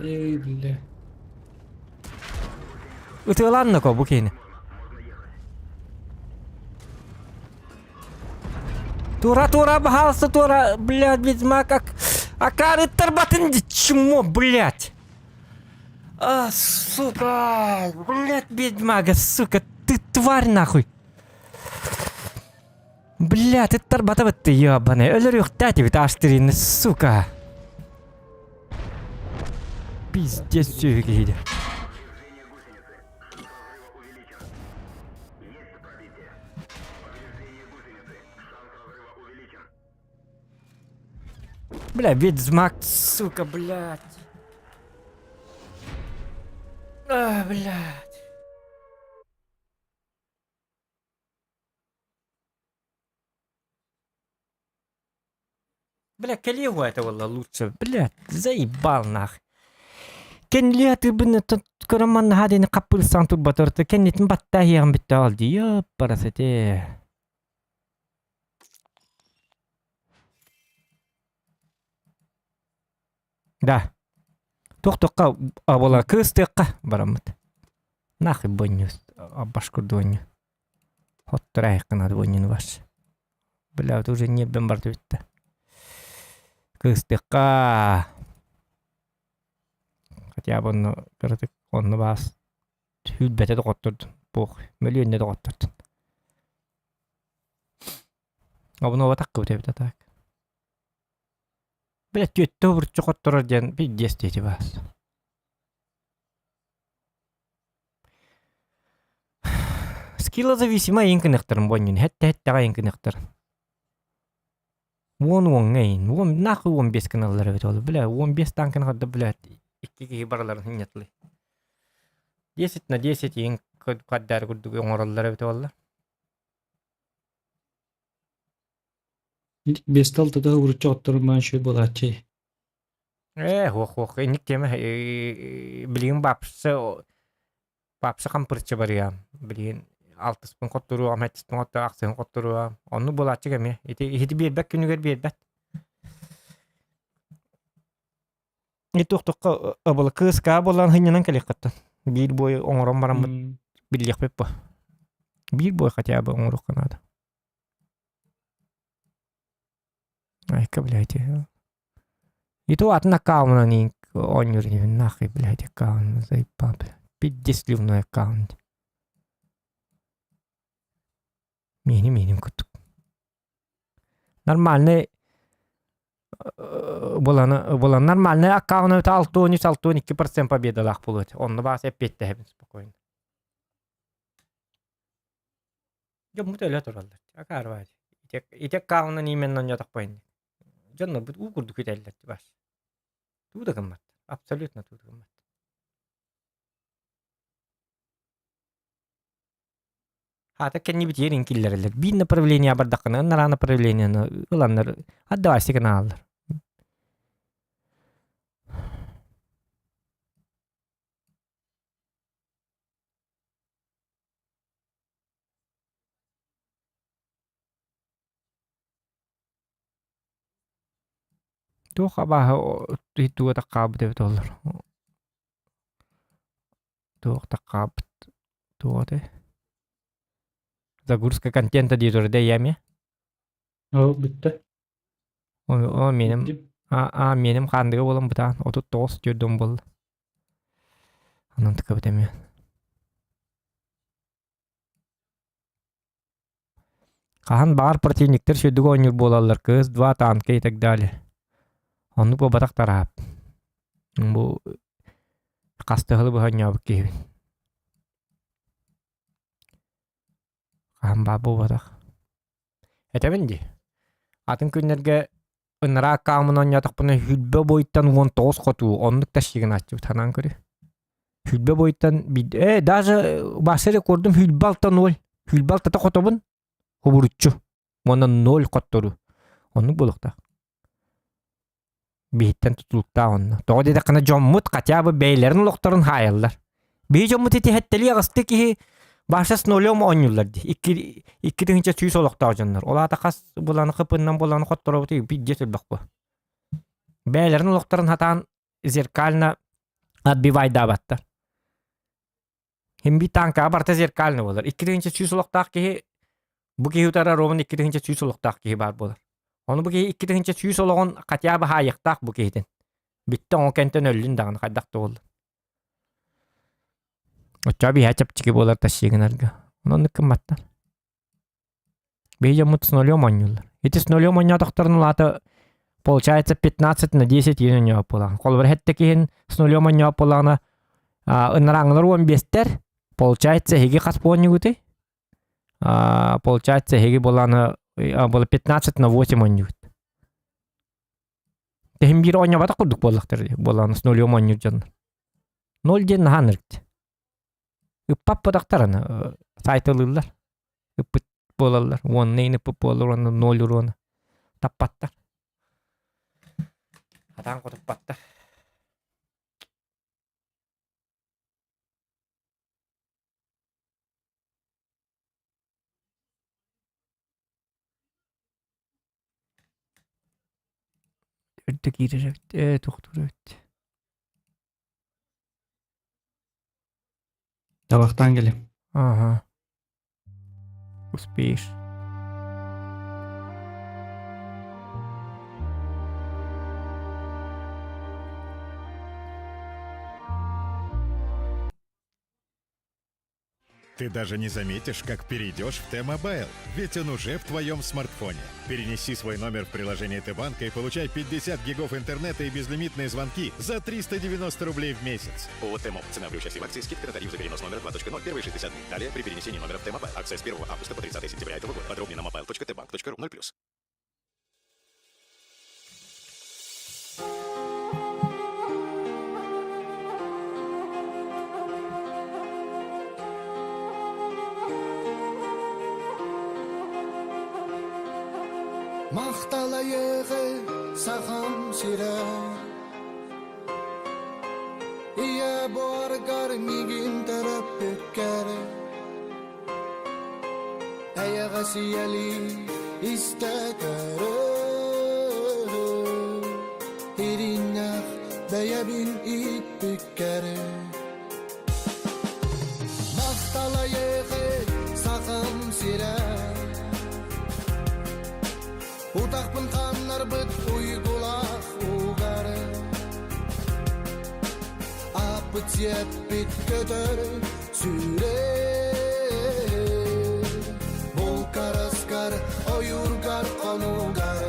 B: Эй, бля.
A: Ытыалааннако бу киһини. Тура, тура, пожалуйста, тура, блядь, ведьмак, как... Акары тарбатын, чмо, блядь. А, сука, блядь, ведьмага, сука, ты тварь нахуй. Бля, ты тарбата ты ебаный, өлөрүөхтээтибит астырины, сука. Пиздец сүөһү киһиде. Бля, ведьмак, сука, блядь. А, блядь. Бля, кэлиэ это было лучше. Бля, заебал нах. Кэннилиэ атыыбын көрөн манна хаадини хаппырсан турбатырты кэннитин баттаа иһиэҕин бүттэ ол дии ёппарасете. Да. Туох-туохха буола кыыс тыахха бараммыт. Нахуй бонньус башкурдуонньу. Хоттор айыккынады бонньуну бас. Бля, вот уже ньиэрбэм барда бүттэ. Кыыстыахха. Хотя бы онно кыратык онно баас сүүрбэтэ доҕоттордун. Буох, мөлүйүөннэ доҕоттордун. Обунуобатаххыбыт эбит а так. Бля, түөттэ обурчу хотторор диэн пиздец диэти баас. Скиллозависимай иҥ гыныахтарын буонньун, хэттэ-хэттэҕэ иҥ гыныахтарын. Уон уоҥҥа иин, уон нахуй 15 гыналлар эбит ол, бля, 15 танканы харда, блядь, икки киһи барыларын хынньатлый. 10 на 10 иин каддар курдук оҥороллор эбит буолла.
B: Биэстэ алтата уруччу отторун маан үчүгэй буолааччы.
A: Ээ, хуох-хуох, инник тиэмэ билигин баапса баапса хампырча барыам. Билигин алтыспын хотторуом, сэттиспин хотторуом, ахсыһын хотторуом. Оннук буолааччы эмиэ. Ити иһити биэрбэт күнүгэр биэрбэт. И туохтухха ыбылы кыыскаа буолан хынньанан кэлиэххиттэн. Биир бой оҥорон бараммыт биллиэхпит бу. Биир бой хотя бы оҥоруохха наада. Айка, блядь. И то атын аккаунтунан иин оонньуур инибин нахуй, блядь, аккаунт заебал, блядь. Пиздец ливной аккаунт. Миэним миэним курдук. Нормальный буолан буолан нормальный аккаунт это 63 62% победалаах буолуо Онно баас эппиэттэһэбин спокойно. Дьоммут өлө тураллар. Акаарбаат. Ити аккаунтунан именно онньотохпойн. Дьоннорбут уу курдук күтэллэр бас. Туу да гыммат. Абсолютно туу да гыммат. Аата кэннибит иэрин киллэрэллэр. Биир направление бардаххына, ынараа направлениены ыланнар отдавайся гынааллар. Туох абааһы туга таккаабыт эбит олор. Туох таккаабыт туох этэй? Загрузка контента дии турар яме.
B: Ол бүттэ.
A: О, меним а, а меним хаандыга буолан бытаан 39 төрдөн буолла. Онон тыкабыт эмиэ. Хаһан баҕар противниктар сүрдүк оонньуур буолаллар кыыс два танка и так далее. Оннук буолбатах тараап. Бу хастыһылы быһа оонньообут киһибин. Хаһан баар буолбатах. Этэбин дии. Атын күннэргэ ынараа аккааммын оонньоотохпуна сүүрбэ буойтан 19 хотуу оннук тащигынааччыбыт санаан көрү. Сүүрбэ буойтан э даже бааса рекордум сүүрбэ алта ноль. Сүүрбэ алтата хотобун. Хубуруччу. Уонна ноль хотторуу. Оннук буолуохтаах. Биһиттэн тутулуктаах онно. Тоҕо диэтэххинэ дьоммут хотя бы бэйэлэрин олохторун хаайаллар. Биһи дьоммут ити сэттэлии аҕыстыы киһи Баша с нулем оонньууллар дии. 2100 олохтоох дьоннор. Ол аата хас буланы хыпыннан буланы хотторобут биирдиэ сөрбөх бу. Бэйэлэрин олохторун хатаан зеркально отбивайдаабаттар. Химби танкаҕа барыта зеркально буолар. 2100 олохтоох киһи бу киһи утары ровно 2100 олохтоох киһи баар буолар. Ону бу киһи 2100 олоҕун хотя бы хаайыахтаах бу киһитин. Бүттэ оҥо кэнтэн өллүн даҕаны хайдах да буолла. Оччоҕо биһиэхэ чэпчэки буолар тащи гынарга. Онон гымматтар. Биһи дьоммут с нулем оонньууллар. Ити с нулем оонньоотохторун улаата получается 15 на 10 иһин оонньообут буолаҕын. Холобур сэттэ киһин с нулем оонньообут буоллаҕына ынырааҥылар 15-тэр, получается эһиги хас оонньуугутуй? Получается эһиги буолааны 15 на 8 оонньуугут. Тэһин биир оонньообатах курдук буоллахтар дии, буолааны с нулем оонньуур дьоннор. Ноль диэн наһаа ынырык. Ыппаппатахтар аны саайталыыллар. Ыппыт буолаллар. Уонна ыппыт буолаллар уонна ноль уруона. Таппаттар. Хатаан хотуппаттар. Үрдүк киирэр эбит, ээ тохтуур эбит.
B: Табахтаан кэлиэм.
A: Ага. Успеешь.
D: Ты даже не заметишь, как перейдешь в Т-Мобайл, ведь он уже в твоем смартфоне. Перенеси свой номер в приложение Т-Банка и получай 50 гигов интернета и безлимитные звонки за 390 рублей в месяц.
E: ООО «Т-Моб». Цена при участии в акции скидка на тариф за перенос номера 2.0 первые 60 дней. Далее при перенесении номера в Т-Мобайл. Акция с 1 августа по 30 сентября этого года. Подробнее на mobile.tbank.ru 0+.
F: Махталайығы сахам сирэ Ийэ буоргар миигин төрөппүккэр Эйэҕэс ийэлии истэ көрөр Ириннэх бэйэбин ииппиккэр Махталайыгы сахам сирэ Утахпын ханнарбыт уйгулаах угары Аппыт сиэппит көтөр сүүрэр Булкараскар ойуургар хонуугар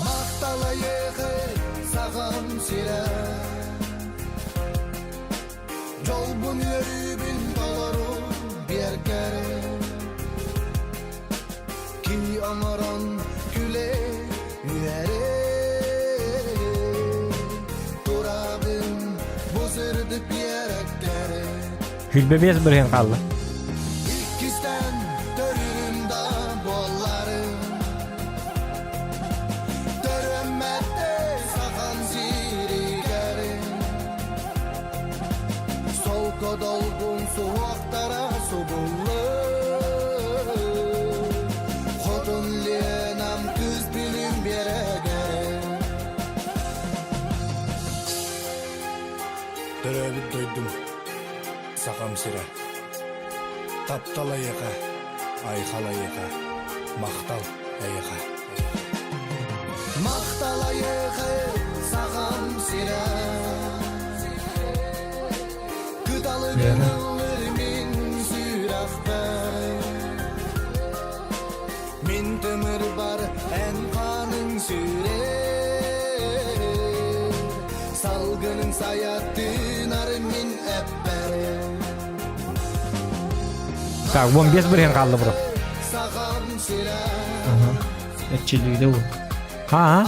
F: Махталайыгы саҕам сирэ Дьолбун үөрүүбүн толору биэркэр Кии оҥорон күлэ үөрэ Турабын бу сырдык биэрэккэр
A: Хүлбэбиэс бырыһын хаалла.
F: Иккистэн төрүрүм да буолларым Төрөммөттө сахан сиригэр Солко долгун суһуохтара субуллар Хотун Ленам кыыс билим биэрэгэр
G: Төрөөбүт дойдум Сахам сирэ Таптал эйиэхэ, айхал эйиэхэ, махтал эйиэхэ.
F: Махтал эйиэхэ, Сахам сирэ Кыталыгын ыллыр мин сүрэхпэр Мин тымырбар эн хааныҥ сүүрэр Салгынын сайаттыынар мин эппэр
A: Так, 15 бырыһын хаалла бро.
F: Сахам сирэ.
B: Аха. Эрчиллибитэ буол.
A: Аа.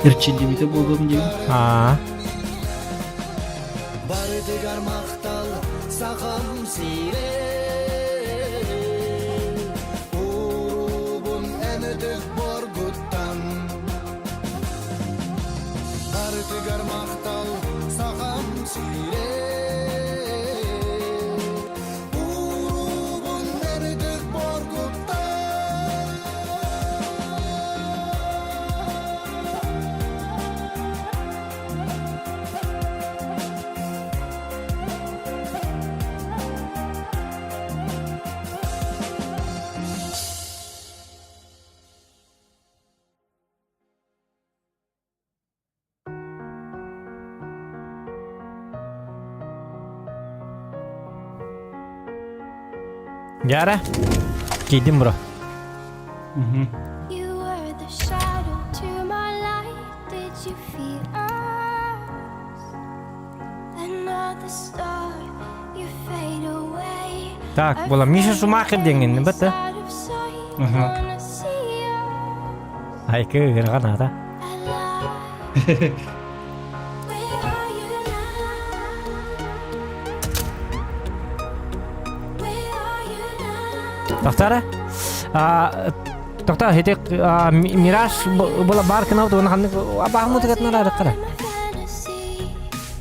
B: Эрчиллибитэ буолуом диэн.
A: Аа.
F: Барытыгар махтал сахам сирэ Урубун эн ытык боргуттан Барытыгар махтал сахам сирэ Урубун эн ытык боргуттан
A: Яра, киирдим бро.
B: Мгм.
H: You were the shadow to my light. Did you feel us? Another star, you fade away.
A: Так, була Миша Шумахер диэҥҥин бата.
H: Out of sight,
B: Аха.
H: wanna see us
A: Айкы ыарҕан аата.
H: alive. Where are you now? Where are you now?
A: Тохтара? Тохтар хити Мираж була бар кынау тугун ханнык абаахмутугатнар арыккара.
H: My fantasy.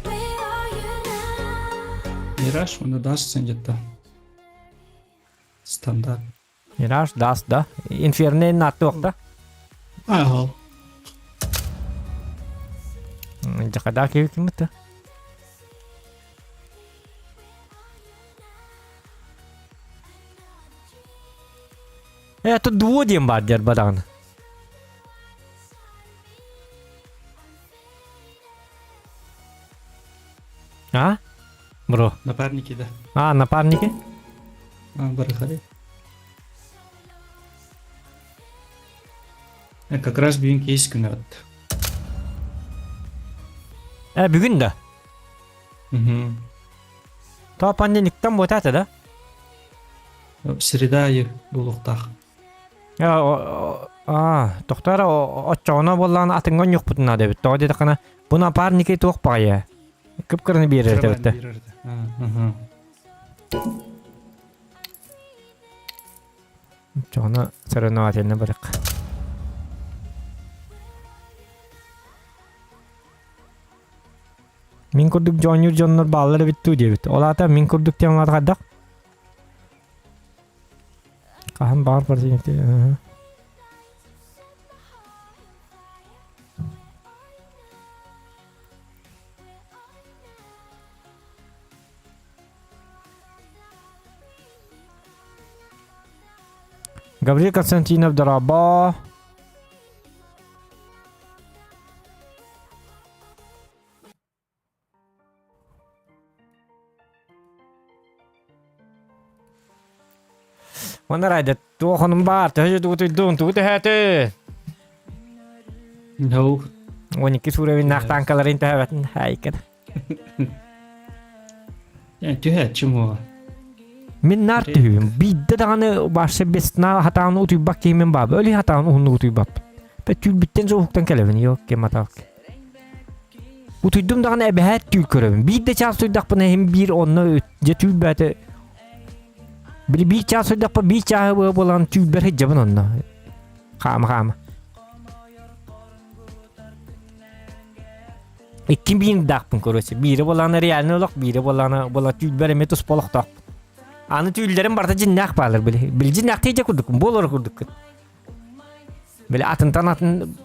H: Where are you now?
B: Мираж, он даст где-то. Стандарт.
A: Мираж даст да. Инферно наттуохта.
B: Ага.
A: Жакада кибикиммит. Это дуо диэн баар дьэр бадаҕын. А? Бро.
B: Напарники, да.
A: А, напарники?
B: А, барахали. Как раз бүгүн кейс күнэ атты.
A: Э, бүгүн да.
B: Угу.
A: То понедельниктан буотаата да?
B: Среда айы буолуохтаах.
A: Аа, тохтоор оччоҕуна буоллаҕына атыҥҥа онньуохпутун наада эбит. Тоҕо диэтэххинэ, бу напарники туох баҕайы кып-кыраны биэрэр эбит. Оччоҕуна соревновательно барык. Мин курдук дьоонньуур дьоннор бааллар эбит дуу диэбит. Ол аата мин курдук темалаата хайдах? Хаһан баар противникти Гаврил Константинов дорообо. Уонна Райда туох онун баар, төһө дьэ тугу төһөөтү?
B: No.
A: 12 suurевиннаах танкаларын төһөөбөтүн хайкын.
B: Түһээччим уоҕа.
A: Мин наар түһүүм. Биирдэ даҕаны башы бесна хатаан утуйбак киһимин баабы. Өлі хатаан уһуннук утуйбаппын. Бе түүл соһуктан кэлэбин, yok кематаак. Утуйдум даҕаны эбэһээт түүл көрөбүн. Биирдэ чаас утуйдахпына иһин биир онно дьэ түүл бээтэ били биир чаас утуйдахпа биир чааһы буолан түүлбэр сылдьабын онно. Хаама хаама. Икки биирдаахпын короче. Биири буолаана реальный олох, биири буолаана буола түүлбэр эмиэ туспа олохтоохпун. Аны түүллэрим барыта дьиннээх баалар били. Били дьиннээхтии дьэ курдуккун, буолар курдуккун. Били атынтан атын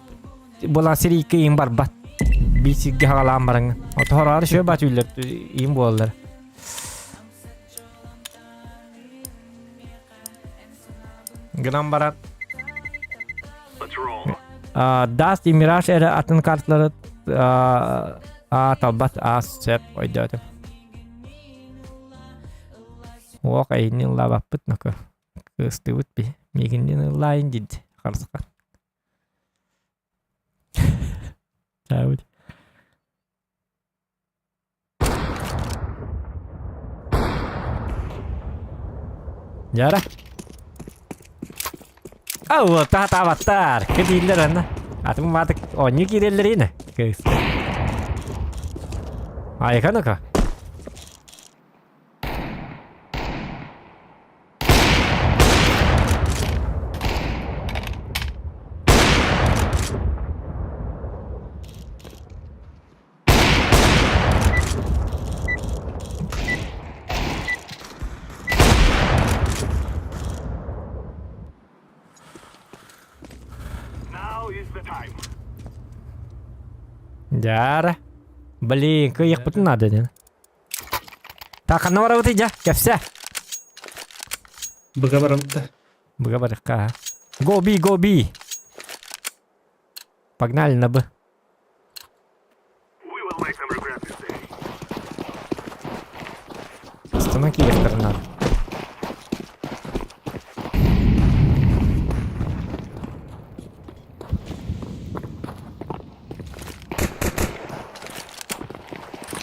A: буолан сирииккэ иин барбат. Биир сиргэ хаҕалаан бараҥҥын. Отоһороору үчүгэй баа түүллэр иин буолаллар. Гынан баран Даст и Мираж эрэ атын карталары а талбат а сөп ойдоотум. Уох эйини ыллаабаппыт ноко кыыстыбыт би миигиннин ыллаайын диид харысхан. Чаабыт. Яра. Ау, таатаабаттар. Кэтииллэр анна. Атын маатык оонньуу киирэллэр ини. Кыыс. Айка ну-ка. Дьаара. Блин, кыайыахпытын наада диэн. Так, ханна барабытый дьэ? Кэпсэ.
B: Быга барабыт
A: Быга барыахха. Go B, go B. Погнали на Б. Астана киирэр надо.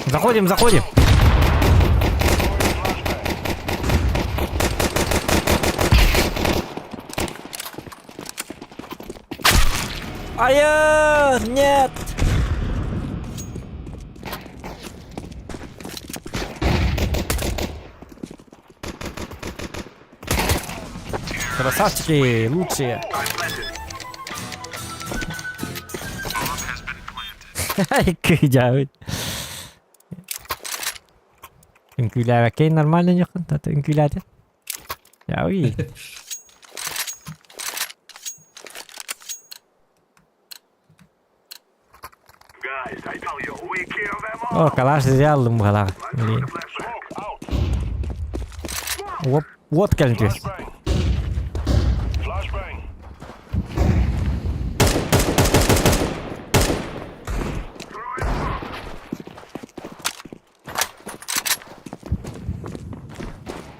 A: Заходим, заходим. Ая, нет! Красавчики, лучшие. Кыдьаабыт. Үҥкүүлээбэккэ нормально ньохун, тата үҥкүүлээтэ. Яуи. О, калаш зря ыллым быһалаах. Блин. Оп, вот кэлин түс.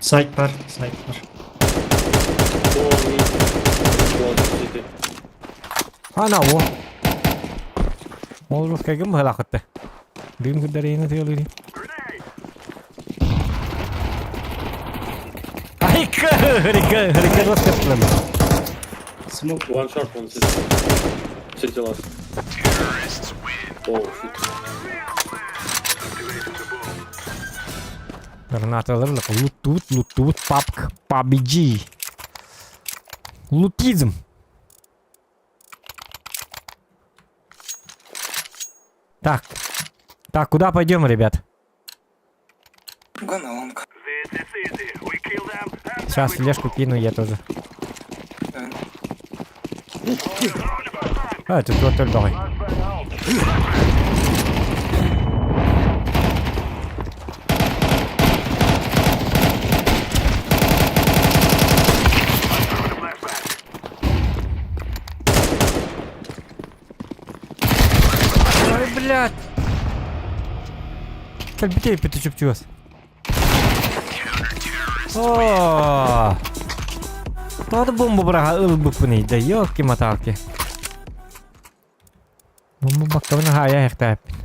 B: Сайт бар, сайт бар.
A: Ана о. Ол русскайгын быһалаахытты. Дым кырдарыйны тыалыыр. Айка, хрика, хрика русская
B: Smoke.
I: One short, one city. City last. Oh shit.
A: Гранаталар луттуут, луттуут, папк, PUBG. Лутизм. Так. Так, куда пойдем, ребят? Сейчас флешку кину я тоже. А, это вот только давай. Ой, блядь. Кэлбитей петучуп О! Тоҕо бомба быраҕа ылбыппыный да ёлки-маталки. Бомба баккабын хаайа иһэхтээппин.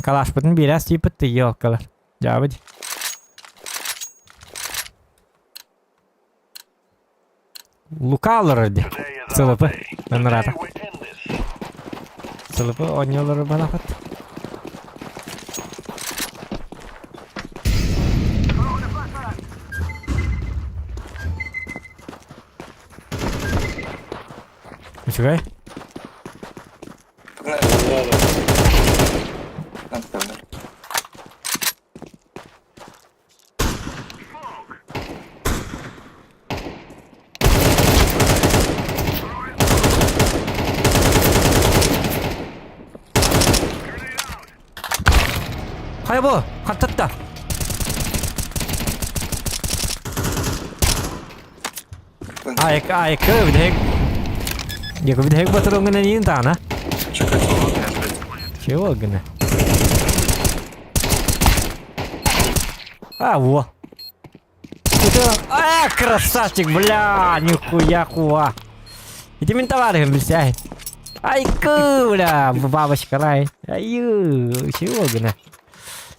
A: Калашпытын биэрээс тиийбит да ёлкалар. Дьаабы дии. Лука олорор дии. Сылыпы. Ынырата. Сылыпы оонньуу олорор балахат. Үчүгэй. Хайа бу, хаттатта. Айк, айк, бүтэһик. Яко бүтэһик батырыҥҥын эниин таана. Чего гына? А, во. Это... А, красавчик, бля, нихуя хуа. Ити мин товарищем билсэһин. Айку, бля, бабочка рай. Аю, чего гына?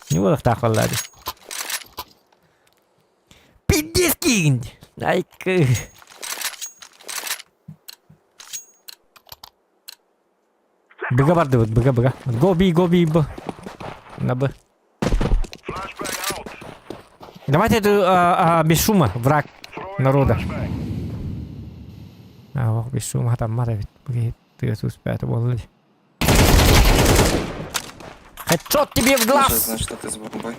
A: Не буолуохтаах буолла дии. Пиздец киигин. Айку. Быга бардыбыт, быга, быга. Go B, go B, Б. На Б. Давайте это без шума, враг народа. А, ох, без шума там мара ведь. Ты успеет буолла Headshot тебе в глаз!
J: Значит, что ты с бомбой.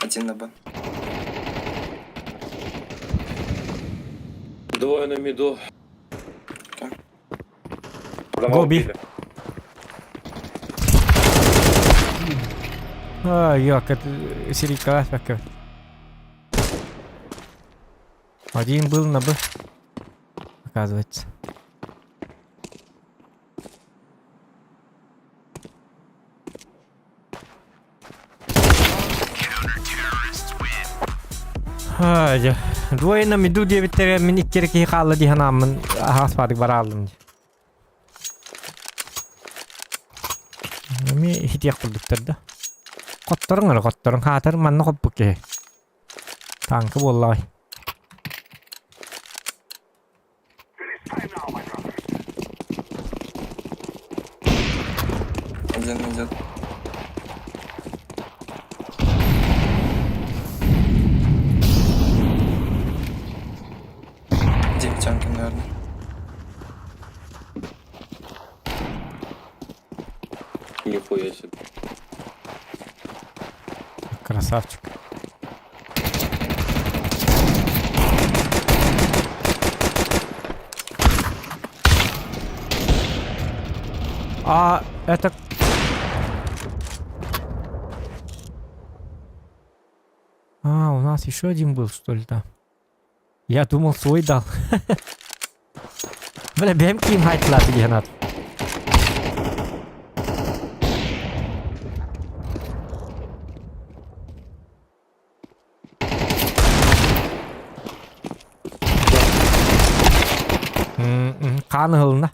J: Один на Б.
I: Двое на миду.
A: Go B. А, як, это серика, Один был на Б. Оказывается. Ай, двое на миду диэбиттэрэ мин икки эрэ киһи хаалла дии санааммын аһаҕас баадык барааллым дии. Эмиэ иһитиэх курдуктар да. Хотторуҥ эрэ хотторуҥ хаатар манна хоппут киһи. Тааҥка буоллаҕай.
J: Один идет. Девятянки, наверное.
I: Нихуя себе.
A: Красавчик. А это... А, у нас еще один был, что ли, да? Я думал, свой дал. Бля, бэм ким хайтлаты генат. Хаан ыһылынна.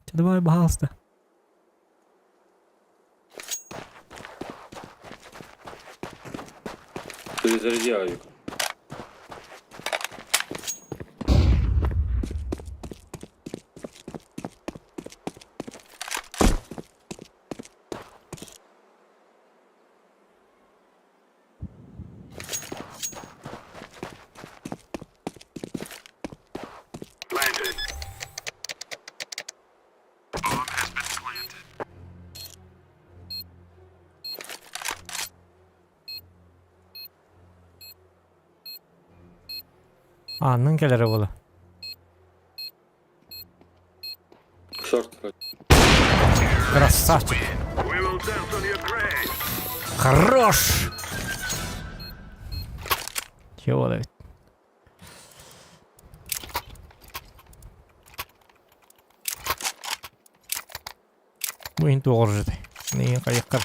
A: Чэ, давай, баһаалыста.
I: Перезаряди авик.
A: Аанын кэлэрэ буола.
I: Шорт вроде.
A: Красавчик. Хорош! Чего Давид? Бу иһин туох оружетай? Миигин хайыаххар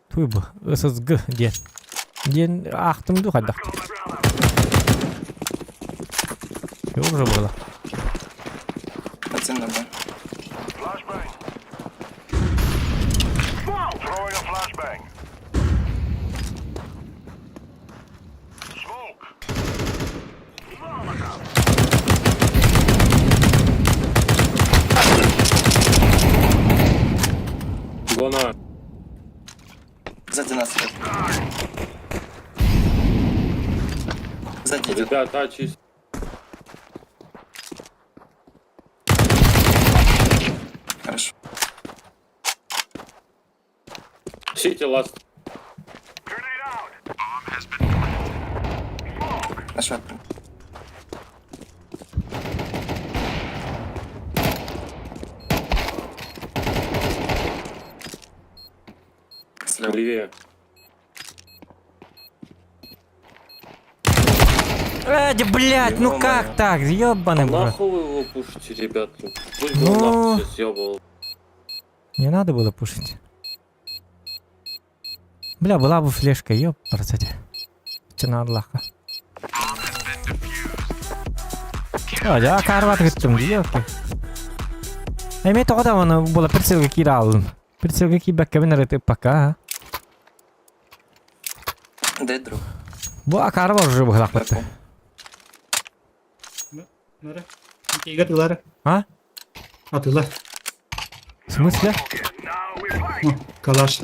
A: Туй бу, ССГ диэн. Диэн аахтым дуу хайдах? Чего уже было?
J: Один на Б.
I: Гона.
J: Сзади нас идет. Сзади идет.
I: Ребята, а чист.
J: Хорошо.
I: Сити ласт.
J: Нашел. Слева.
I: Левее.
A: Э, да, блядь, ну как так? Ёбаный в рот.
I: Нахуй вы его пушите, ребят? Ну, Пусть бы он
A: Ну.
I: нахуй все съебывал.
A: Не надо было пушить. Бля, была бы флешка, ёпарасоте. Че надо лаха. Я карват гыттым, ёпта. Эми тоҕо даҕаны буола прицелга киирэ хааллым. Прицелга киирбэккэбин эрэ пока.
J: Дай друг.
A: Бу акара бар уже быһылаахпыт.
J: Пепу.
B: Нөрө. Икигэ атыылар.
A: А?
B: Атыылар.
A: В смысле?
B: Ну, калаш.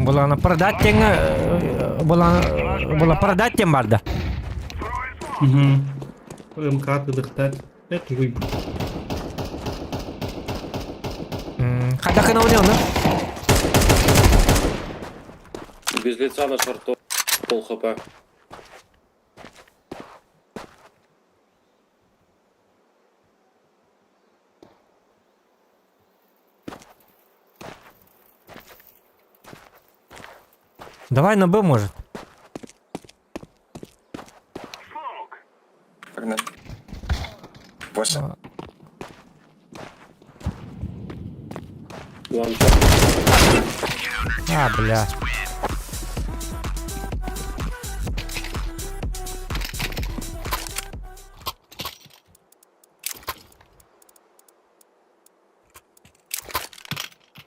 A: Булана продать диэҥҥэ булана була продать диэн барда.
B: Угу. МК атыылыктар. Тугуй.
A: Хайдах гына ону?
I: Без лица на шорту. Пол хп.
A: Давай на Б, может.
J: Погнали. Больше.
A: А, бля.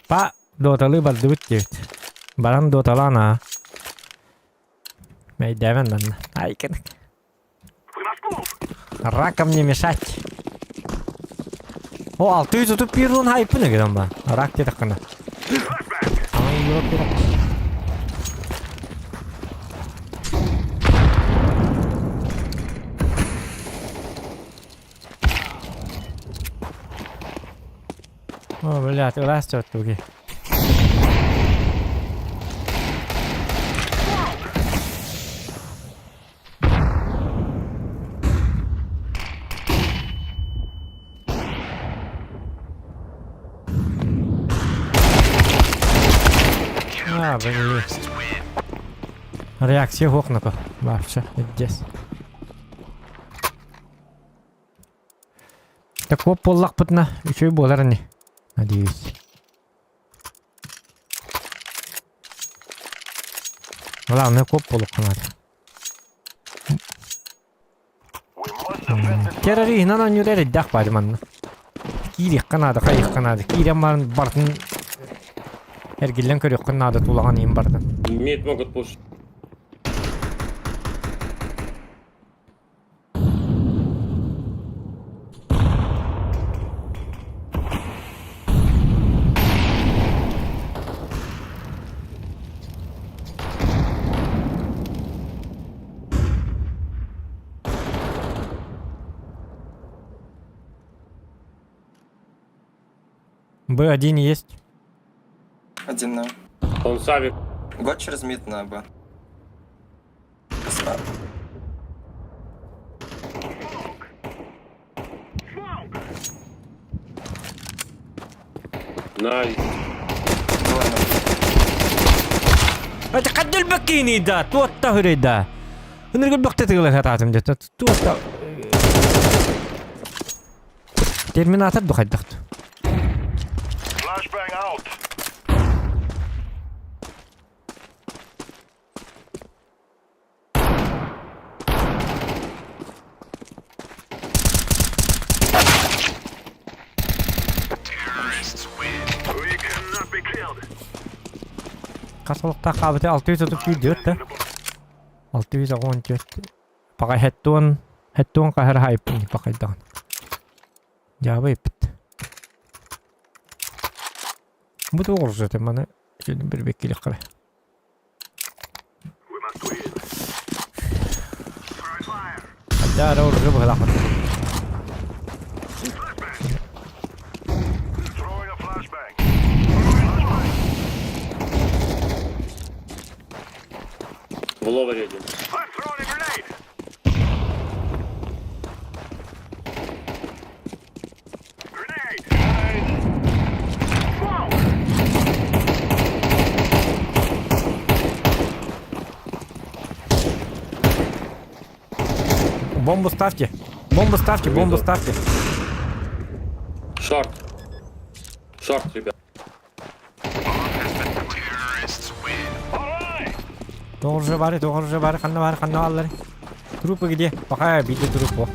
A: Па доталы бардыбыт диэбит. Баран доталаан аа. Мэйдээбэн манна. Айкын. Раком не мешать. О, 631 уон хайпын ыгыран ба. Рак диэтэххинэ. Ама Европа. О, блядь, ыраас туги. А, блин. Реакция хохнако. Вообще, здесь. Так вот буоллахпытына үчүгэй буолар ини. Надеюсь. Главное коп буолуохха наада. Террориһынан оонньуур эрэйдээх баары манна. Киириэххэ наада, хайыахха наада. Киирэн баран барытын эргиллэн көрүөххүн наада тулаҕын иһин барытын.
I: Мид могут пушить.
A: Б1 есть.
J: Один на.
I: Он сами.
J: Год через мид на Б. Спа.
I: Найс.
A: Это хаддыл бакини да, туотта хүрэй да. Ыныргыл бакта тыгыла хатаатым дете. Туотта. Терминатор ду хайдахт. Хас олохтоох хаалбыта 634 да? 614. Паҕай хэттуон, хэттуон хаһар хайппын пахайдаҕын. Дьаабы эппит. Бу туох оружиета маны бирбеккилиххэ. Хайдаа оружие быһылаахпыт.
I: В ловере один.
A: Бомбу ставьте. Бомбу ставьте, бомбу ставьте.
I: Шорт. Шорт, ребят.
A: Тоҕо бары, тоҕо бары, ханна бары, ханна баллары. Трупы где? Пока виде трупу.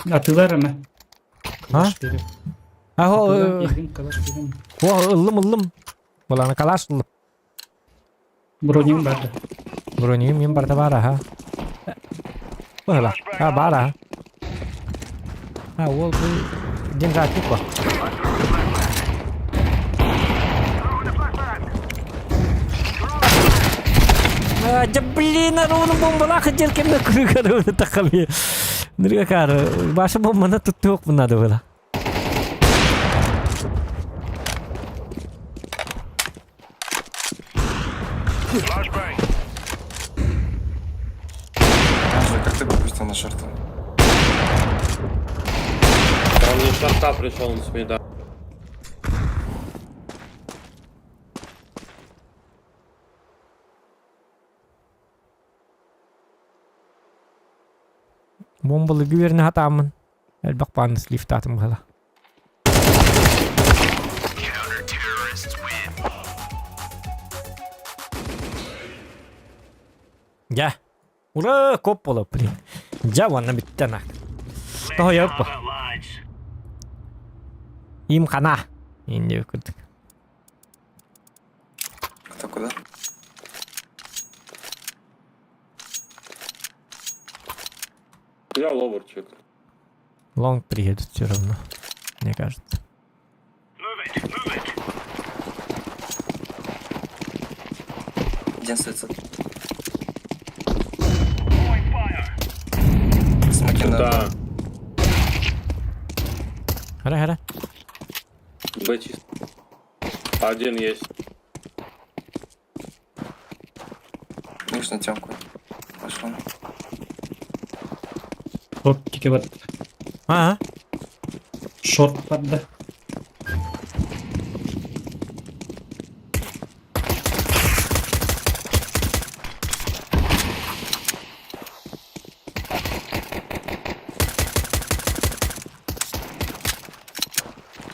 B: Атыылар эмэ.
A: А?
B: Калаш берем.
A: Аho,
B: Атыылар киирин, калаш берем.
A: О, ыллым, ыллым. Буланы калаш ыллым.
B: Броним бар да.
A: Броним мин барда бар аха. Быһыла. А, бар аха. А, ол бу деньгатик ба. А, да блин, аруны бомбалаах дьэр кэмҥэ күрүк аруны тахами. Нырга кары, баша бомбаны туттуох надо было.
J: Боже, как ты пропустил на шорту?
I: Он не шорта пришел, он с мида.
A: Бомбалыгы үөрэнэ сатааммын элбэх бааны сливтаатым быһыла. Дьэ, ура, коп буолап, блин. Дьэ, уонна бүттэ нак. Тоһойоппу. Им хана. Инде курдук.
J: Кто куда?
I: Я ловерчик.
A: Лонг приедет все равно, мне кажется.
J: Один суицид. Смоки на
I: Да.
A: Хара, хара.
I: Б чисто. Один есть.
J: Видишь, на темку. Пошел.
B: Шорт тики бар.
A: А,
B: Шорт бар да.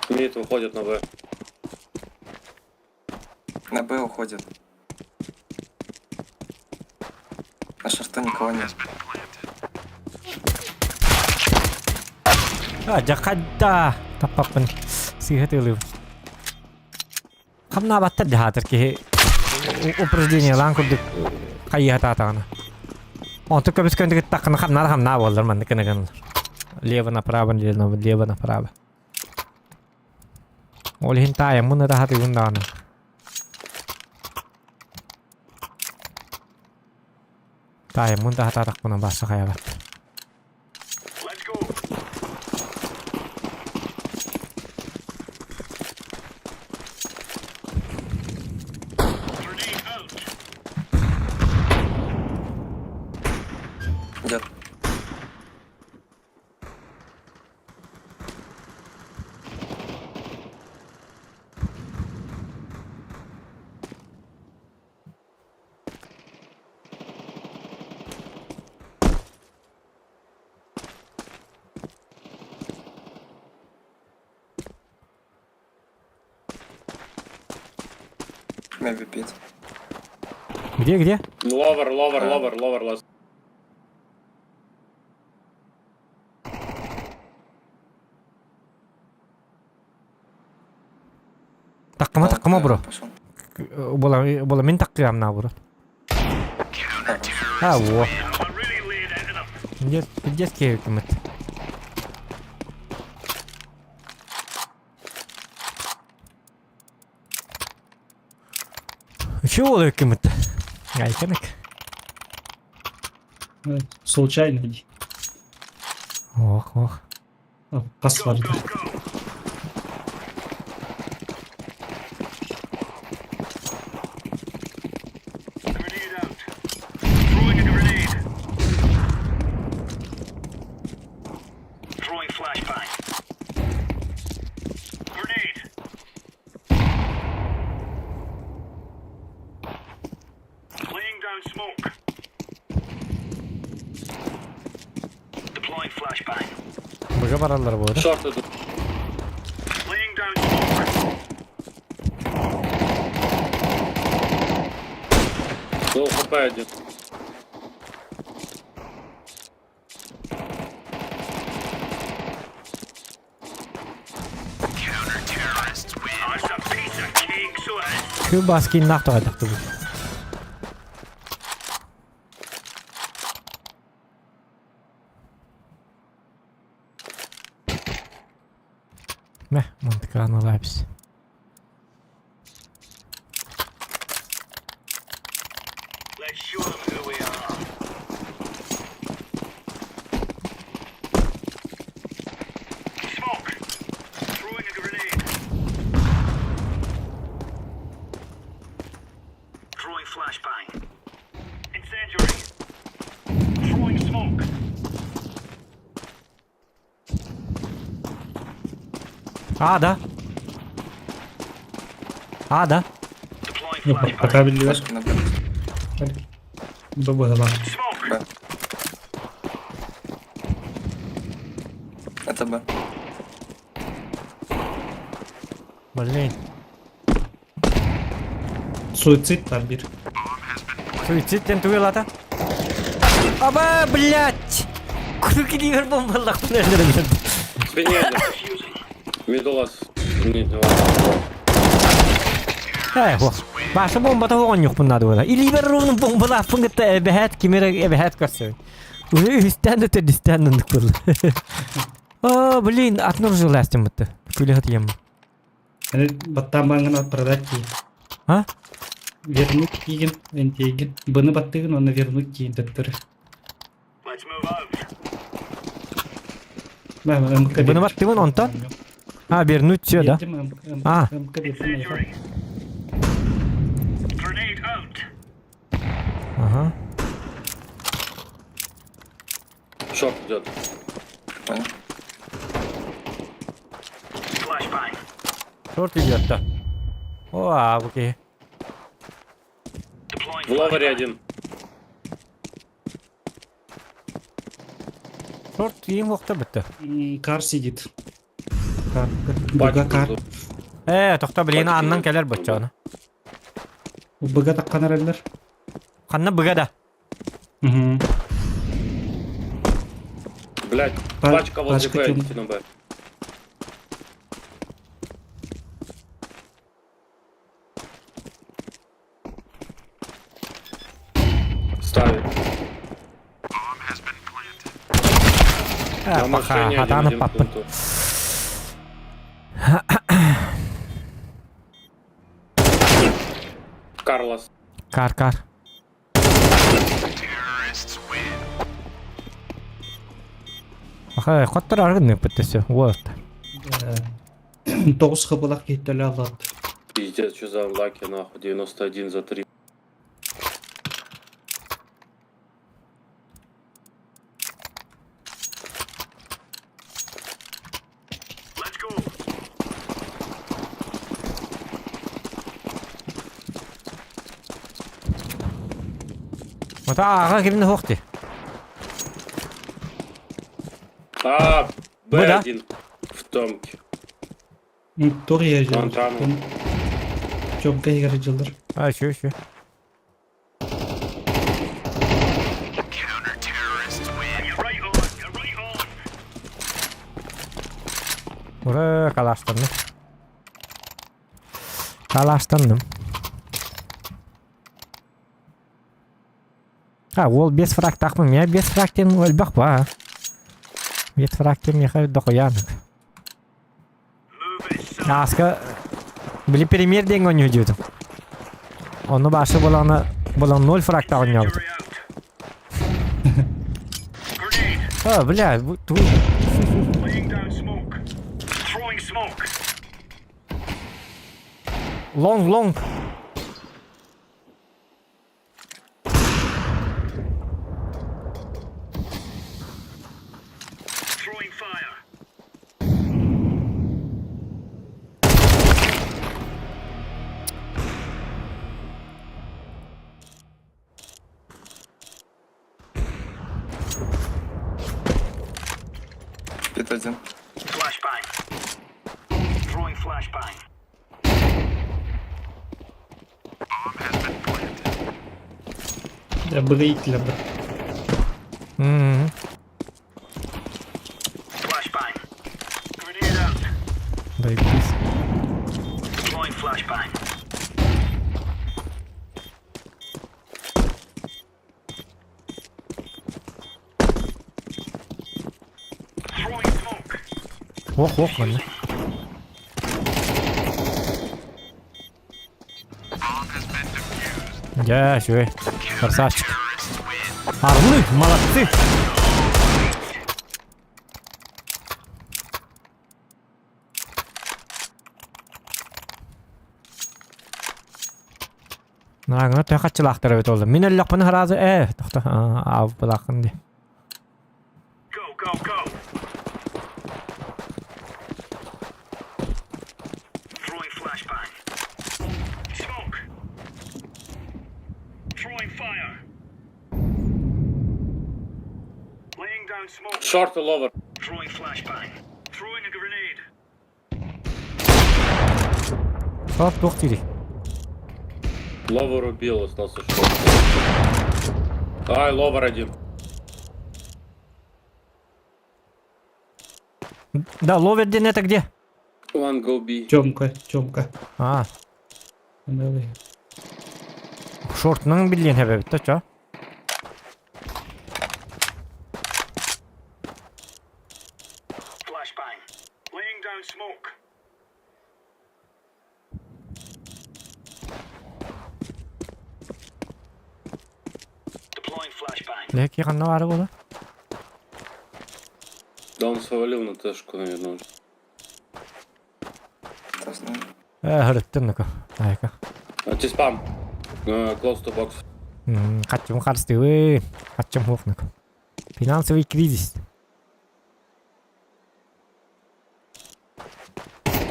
I: Мид выходит на Б.
J: На Б уходит. На шорту никого нет.
A: А, дьэ таппаппын сыыһа тыылыыбын. Хамнаабаттар дьаһаатар киһи упреждениелаан курдук хайыһатаатаҕына. Онтук көбүс көнтүк хамнаа хамнаа буоллар маннык гына Лево направо, лево, лево направо. Ол иһин таайаммын ыраһатыыбын даҕаны. Таайаммын да хатаатахпына барса хайабат.
J: Идет. Maybe pit.
A: Где, где?
I: Lower, lower, lower, lower last.
A: Таккыма таккыма бро.
J: Пошел.
A: Була була мин таккыам на бро. А, во. Детский кемет. Чего кемет? Айканак.
B: Случайно дии.
A: Ох, ох.
B: Хас барда.
A: Быга бараллар буолар.
I: Шорт идут. Low хп один.
A: Кыбас киннах тоҕайдахтыбыт. Мэ, мантыкааны лапс. А, да. А, да.
B: Пока биллибэт.
J: Флешка на Б.
B: Б быһалаах.
J: Б. Это Б.
A: Блин.
B: Суицид бар биир.
A: Суицид диэн тугу ылата? Аба, блядь! Күрүкилигэр бомбаллахпын өлөрөн.
I: Спине один. Мидулас. Не, ну,
A: Э, хо. Баша бомбата оҕонньукпун наада буолар. Илиибэр ровно бомбалаахпын кытта эбэһээт ким эрэ эбэһээт көрсөбүн. Уже үһүстээн да төрдүстээн оннук буолла. О, блин, атын оружие бутта. Күлэ хатыйаммын.
B: Аны баттаан бааҥҥын продать дии.
A: А?
B: Вернуть тиигин, энтиигин. Быны баттыгын уонна вернуть тиийин төттөрү.
A: Быны баттыгын онтон? А, вернуть все, да? А. Ага.
I: Шорт идет.
J: Понял.
A: Шорт идет, да. О, а, окей.
I: В лаваре один.
A: Шорт им уохта бітті.
B: Кар сидит. Кар.
I: Пачку
B: Быга кар.
I: жду.
A: Э, тохто блин,
I: Пачка
A: аннан
I: идет.
A: кэлэр боччону.
B: Быга таккан эрэллэр.
A: Ханна быга да.
B: Угу.
I: Блять,
B: Па-
I: пачка возле
B: пачка
I: Б,
B: тем-
I: идите на Б. Ставит.
A: Э,
I: На
A: паха,
I: машине один,
A: хатаны
I: один
A: паппын.
I: пленту. Карлос.
A: Кар, кар. Аха, хоттор аргын ыппыт Вот.
B: Тоҕус хабылах киһиттэлэ аллат.
I: Пиздец, что за анлаки, нахуй, 91 за 3.
A: Ота аға кимни хуохти.
I: А,
A: Б, да?
I: Б1 в томке.
B: Туох иһэр
I: Антан.
B: Чомка иһэр дьыллар.
A: А, еще, еще. Ура, калаштанным. Калаштанным. А, ол бес фраг тахмын. Мен бес фрагтен өлбөх ба. Бес фрагтен меха дохуянык. Аска, били премьер ден ойнуу дьүтүм. Ону башы боланы болан 0 фрагта ойнобут. А, бля, ту... Лонг, лонг.
J: Пит один.
B: Быга иттилэр да.
A: Дай пись. Ох, ох, манна. Дьэ, үчүгэй. Красавчик. Орлы, молодцы! Наагына төһө хаччылаахтар эбит ол. Мин өллөхпүнэ сразу ээ, тохто аабылааххын дии.
I: Short lower.
A: Short туох диирий?
I: Lower убил, остался short. Ай, lower один.
A: Да, lower диэн это где?
I: One go B.
B: Тёмка, Тёмка.
A: А. Шортунан билиэн хэбэбит да чо? Леки ханна баара буола?
I: Да он свалил на тэшку, наверное.
J: Кто знает.
A: Э, хырыттын ну-ка. Айка.
I: Антиспам. Close to box.
A: Хаччым харыстыбын. Хаччым хуохнук. Финансовый кризис.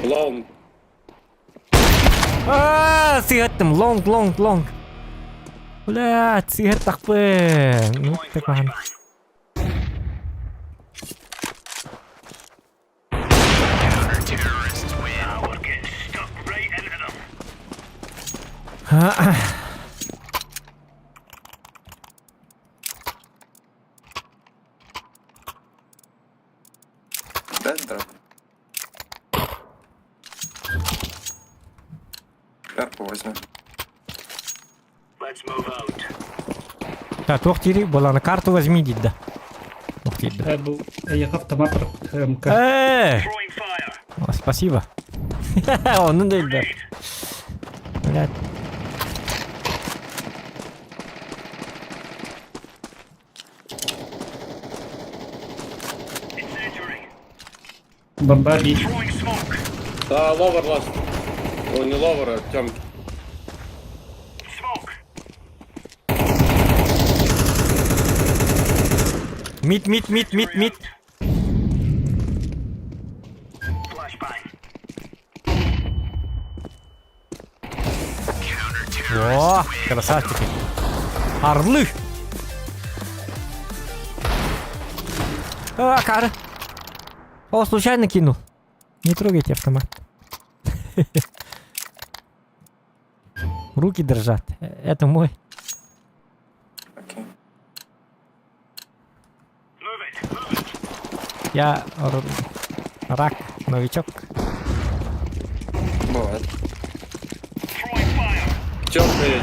I: Long.
A: Аа, сыһыттым. Long, long, long. Блядь, сыһыттахпын. Ну, так махан.
J: Дай дроп. Перку возьми.
A: Так, туох диирий буолааны карту возьми диир да. Туох диир да.
B: Э, бу эйиэхэ автомат МК.
A: Э! О, спасибо. Оннун да илдэр. Блядь.
B: Бомба B.
I: Да, lower last. О, не lower, а Тёмки.
A: Mid, mid, mid, mid, mid. О, красавчики. Орлы. А, кара. О, случайно кинул. Не трогайте автомат. Руки дрожат. Это мой.
J: Окей.
A: Я рак, новичок.
J: Бывает.
I: Тёмка едет.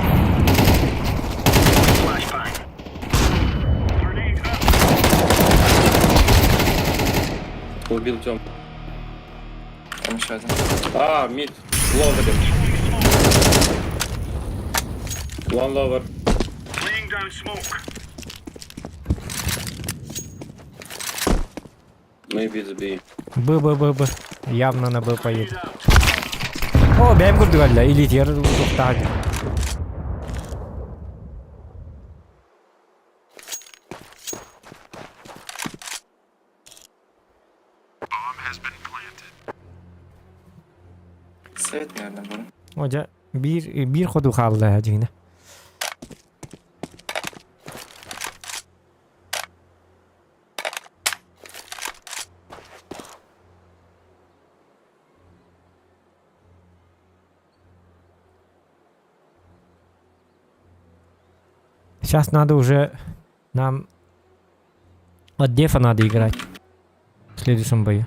I: Убил Тём.
J: Там еще один.
I: А, mid. Lower. One lower.
K: Laying down smoke.
I: Maybe it's B.
A: Б, Б, Б, Б. Явно на Б поедет. О, бэйэм курдук Илитер туохтаах.
J: Свет, наверное, был.
A: О, дьэ, биир, биир ходу хаалла дьиҥинэ. Сейчас надо уже нам от дефа надо играть в следующем бою.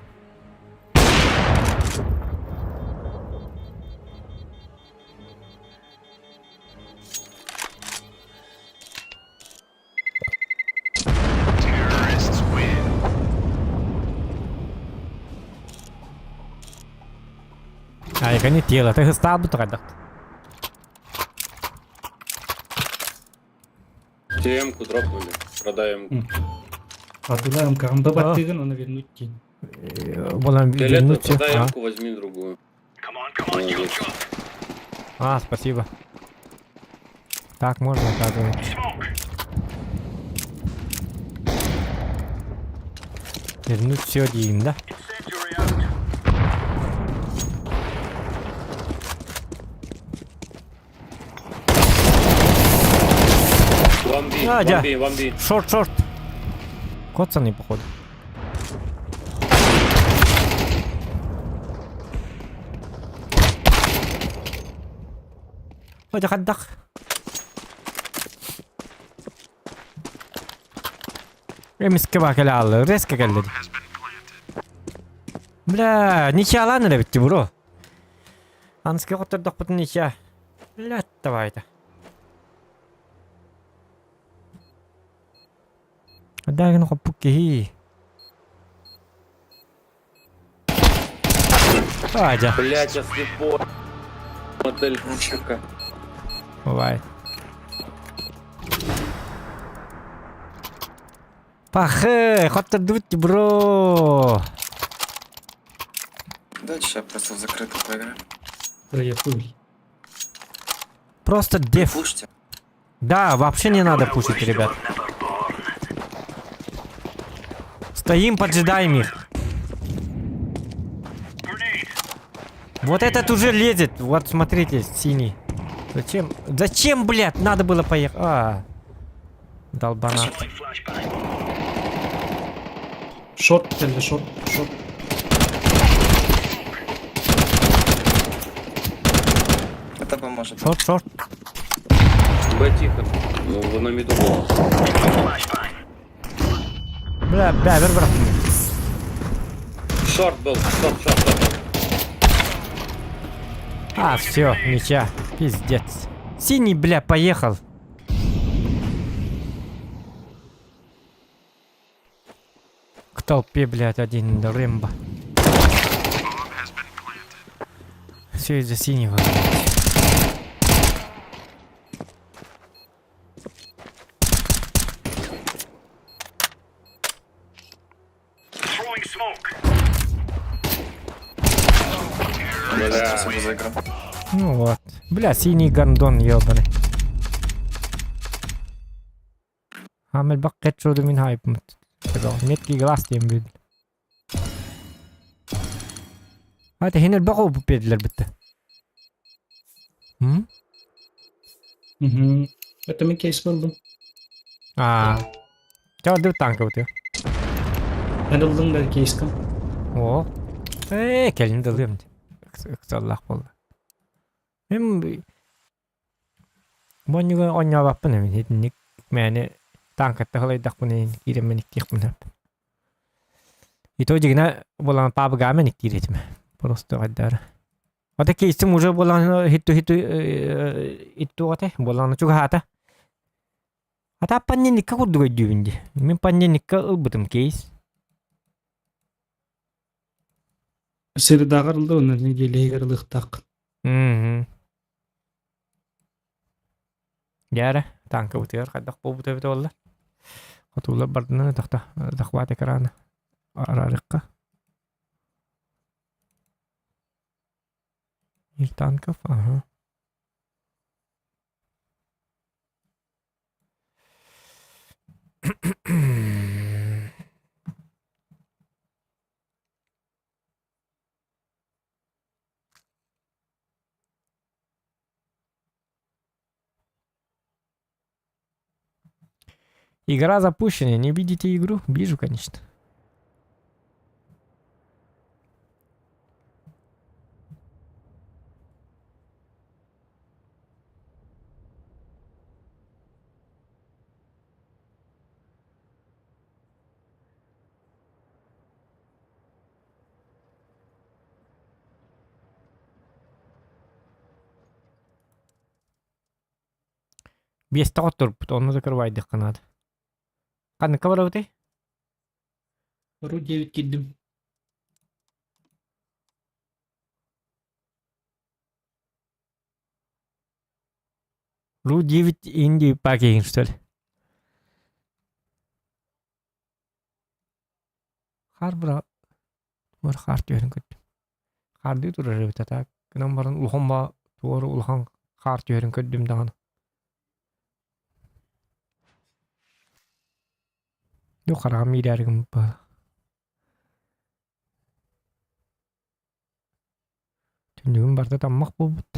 A: Айгани тело, ты стал бы тогда.
I: Тебе М-ку дропнули. Продай М-ку.
B: Атыла МК. Б баттыгын, оны вернуть дии.
A: Болан
I: Фиолетовый,
A: вернуть всё.
I: продай
A: А.
I: М-ку, возьми другую. Молодец.
A: А, спасибо. Так можно, оказывается. Вернуть все дейм, да?
I: One B,
A: А,
I: one
A: дя.
I: B, one B.
A: Short, short. Коцаный, походу. Ой, хаддах. Эмискэ баакэлэ аалла, резко кэллэ. Бля, ничьялаан эрэ битти бро. Анскы хоттордохпутун ничья. Бля, давай-то. Дагын хоппук киһи. Адя.
I: Блять, я слепой. Модель, сука.
A: Бывает. Пахы, хоттордубут бро.
J: Дальше я просто в закрытую поиграю.
B: Проехали.
A: Просто деф.
J: Пушьте.
A: Да, вообще не надо пушить, ребят. Стоим, поджидаем их. Вот этот уже лезет. Вот смотрите, синий. Зачем? Зачем, блядь, надо было поехать? А, долбана.
B: Short кэллэ, short, short.
J: Это поможет.
A: Short, short.
I: Б тихо. Ну, вы на миду был.
A: Бля, бля, бер брат.
I: Short был, short, short, short.
A: А, все, ничья. Пиздец. Синий, бля, поехал. К толпе, блядь, один Рэмбо. Все из-за синего.
K: Throwing smoke.
I: Бля.
J: Спасибо за игру.
A: Ну вот. Бля, синий гондон ебаный. Хамел баккет шоду мин хайп. Меткий глаз тем бит. Hadi хинер баку бедлер битте. М?
B: Угу. Это мин кейс буллум.
A: А. Ча танка вот.
B: Эн ыллыҥ да кейскин.
A: О. Э, кэлин дылым. Ыксаллах болду. Эм Монюга онньообаппын эбин итинник мээнэ танкатта халайдахпын киирэммин иктиэхпин И то дигинэ буолан паабыгамен иктиир этим. Просто хайдаар. Ата кейсим уже буолан хитту хитту иттугате буолан чугаата. Ата панненикка курдук өйдүүбүн дии. Мин панненикка ылбытым кейс.
B: Сырдаҕар ылла онно нэдиэлэһигэр ылыахтаах.
A: Мм. Дьээрэ, танкабытыгар хайдах буолбута эбитэ буолла. Хотуулар бардынан тахта захват экрана араарыкка. Мир танков, ага. Игра запущена. Не видите игру? Вижу, конечно. Биэс тоҕотторбут, онно закрывайдыхха надо. Ханныкка барабытый?
B: Ру 9 киирдим.
A: Ру 9 Инди пакейн, что ли? Хаар быра хаар түһэрин көрдүм. Хаардыы турар эбит а так гынан баран улахан ба туора улахан хаар түһэрин көрдүм даҕаны. Дьэ хараҕым иирээри гыммыт быһыылаах. Түннүгүм барыта таммах буолбут.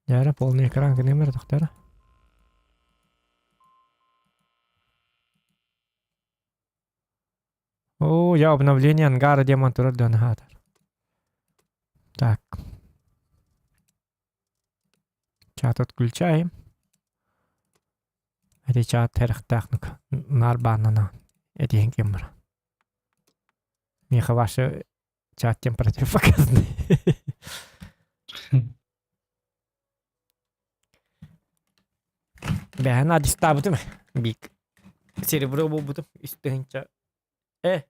A: Дьэ полный экран гыныам эрэ тохтоо эрэ. Оо, я обновление ангара диэн турар да наһаатар. Так. Чат отключаем. Эти чат тэрэхтээх наар бааннана этиһин ким бар. Миэхэ ваши чат тем противопоказаны. Бэһэн адистаабытым бик серебро буолбутум үс тыһыынча э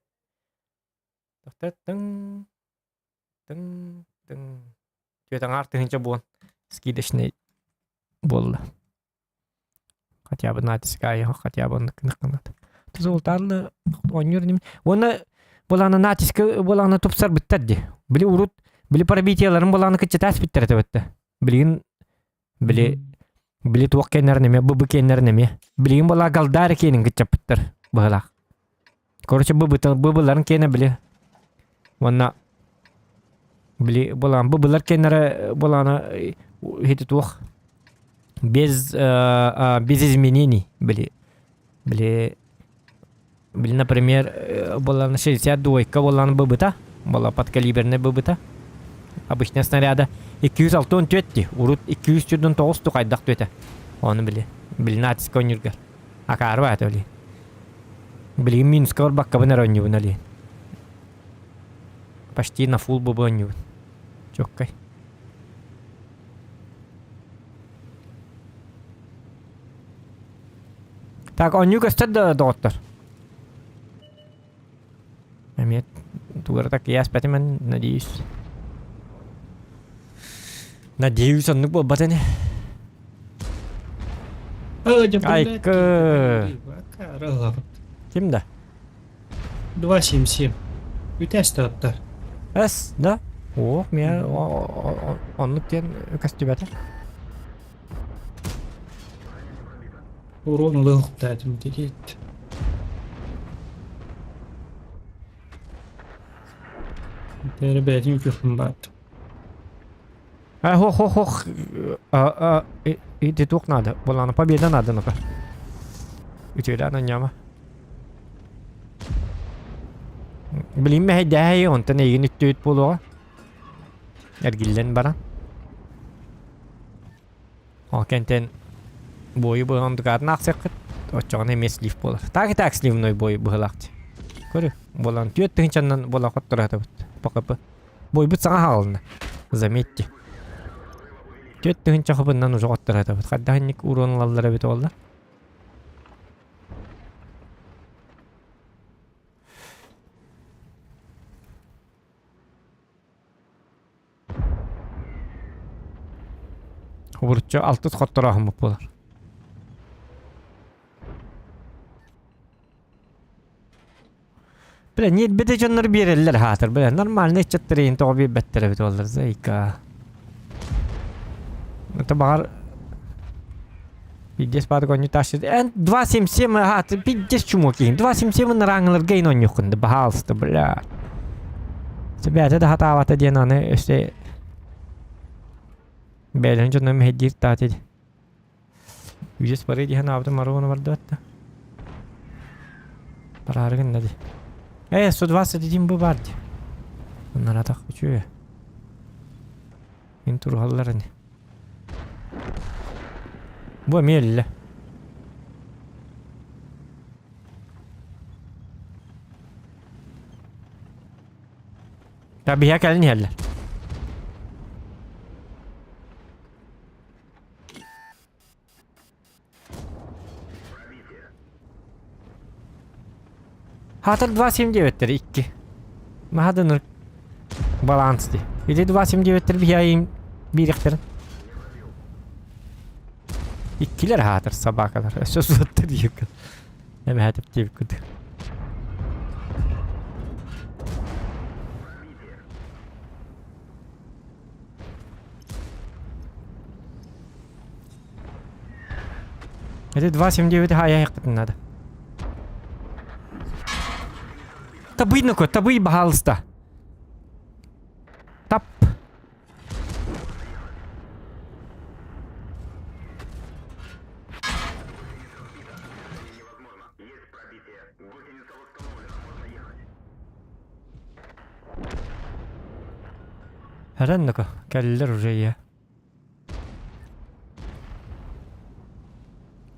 A: тыҥ тыҥ тыҥ түөрт аҥаар тыһыынча буон скидочный буолла хотя бы натискай хотя бы оннук гынат тузултаарлы оонньуур ним уонна булаана натиска булаана тупсарбыттар ди били урут били пробитиеларын булаана кыччатаас биттэр этебетте билигин били били туох кэннэрин эмиэ быбы кэннэрин эмиэ билигин була галдаары киэнин кыччаппыттар быһылаах короче быбыларын киэнэ били уонна били булаан быбылар киэннэрэ булаана ити туох без без изменений били били били например буоллаҕына 62 буоллаҕына быбыта буола подкалиберный быбыта обычная снаряда 264 дии урут 249 ту хайдах түөтэ ону били били натиска оонньуургар акаары баата били билигин минуска барбаккабын эрэ оонньуубун олиин почти на фул бубу оонньуубун чоккай Так, оонньуу көстөр да доҕоттор? Эмиэ тугу эрэ такыйааспатым эн, надеюсь. Надеюсь, оннук буолбат ини. Айкы. Ким да?
B: 2.77. Үтээс тааттар.
A: Эс, да? Ох, мен оннук диэн көстүбэтэ.
B: Урон ылыахтаатым диэт. Бэри бэйэтин үтүөхпүн баат.
A: А, хох, хох, хох. А, а, ити туох надо? Булана победа надо, ну-ка. Үтүөлээн анньама. Билин мэһэйдээһэй, онтон эйигин үттүбүт буолуоҕа. Эргиллэн баран. Ол кэнтэн буойу быһан дукаатын аахсыаххыт, оччоҕуна эмиэ слив буолар. Так и так сливной бой быһылаах дии. Көрү, буолан түөрт тыһыынчаннан буола хотторо ПКП. Бойбут саҥа хаалынна. Заметьте. Түөрт тыһыынча хабыннан уже хотторо сатабыт. Хайдах урон ылаллар эбит буолла. Обуруччу алтыс хотторооһуммут буолар. Бля, ньиэрбэтэ дьоннор биэрэллэр хаатыр. Бля, нормальный ыччаттар иһин тоҕо биэрбэттэр эбит буоллар, зайка. Это баҕар Пиздец баадык оонньуу таашыр. Эн 2.77 аха, пиздец чумок иһин. 2.77 ырааңыларга иһин оонньуоххун да, баһаалыста, бля. Бэйэтэ да хатаабата диэн аны өссө бэйэлэрин дьонно мэһэйдиир таати. Үдьэс барыы диэн аабытым маруону бардыбатта. Бараары гынна ди. Э, 121 бу бар ди. Оннар үчүгэй. Мин туруһаллар ини. Бу эмиэ өллө. Та биһиэхэ кэлин иһэллэр. Хаатыр 2.79 2. Маһадыныр баланс ди. Или 2.79 биһиэйин. Биириэхтэрин. Иккилэр аһаатар собакалар. Өссө суоттар диэккин. Эмэһэтип диэбиккит. Это 2.79 хайа надо. Табый ну-ка, табый, пожалуйста. Тап. Эрэн ну-ка, кэллилэр уже я.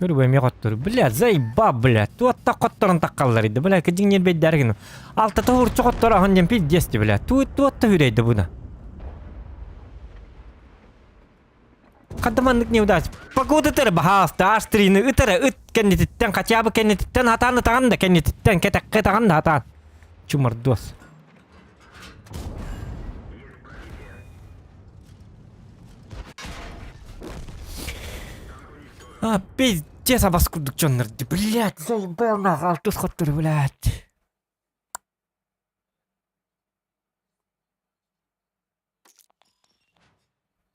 A: Көрүбэ эмиэ хоттор. Бля, заеба, бля. Туотта хотторон таккаллар иди. Бля, кидиң нербейдер гину. Алтата хурчу хоттор ахан дем пиздец бля. Туотта хүрейді буна. Хадаманнык неудач. Погода тер бахаста, аштрины ытара ыт кеннетиттен хотя бы кеннетиттен хатааны таган да кеннетиттен кетекке таган да хатаан. Чумардос. А, пиздец, абас курдук дьоннор, блядь, заебал нах, алтыс хоттор, блядь.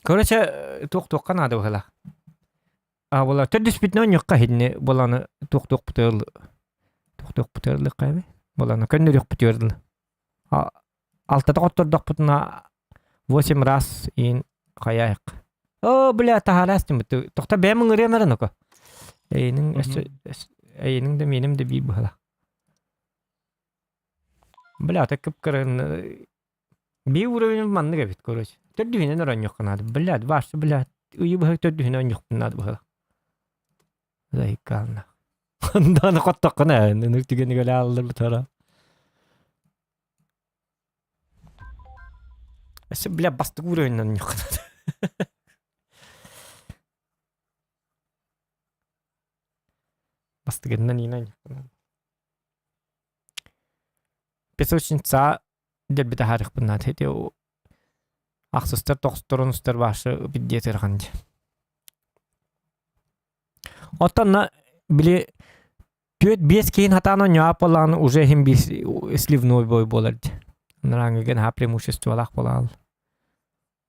A: Короче, туох-туохха наада быһыылаах. А була төрдүспүтүнэн оонньуохха иһиннэ буолааны туох-туохпутугар туох-туохпутугар ылыахха эбит. Буолааны көннөрүөхпүтүгэр дылы. Алтата хоттордохпутуна восемь раз иин хайаайык. Оо, бля, таһаараас диммит. Тохто бэйэм ыҥырыам эрэ ноко. Эйиниҥ өссө эйиниҥ да миэним да биир быһыылаах. Бля, ата кып-кырын Биир уровень маннык эбит, короче. Төрдүһүнэн оронньуохха наада. Блядь, ваше, блядь, ыйы быһа төрдүһүнэн оонньуохпун наада быһа. Заикална. Дааны хоттоххуна, ыныр түгэнигэр ааллар Өссө, бля, бастакы уровеньнан оонньуохха наада. Бастыгыннан иин оонньуохха наада. Песочница дэлби таһаарыахпын наада ити ахсыстар тохсустар онустар башы пиздец ыарахан дии. Оттон на били түөрт биэс киһин хатаан оонньообот буоллаҕына уже иһин биир сливной бой буолар дии. Нарааҥҥыга наһаа преимуществолаах буолаҕын.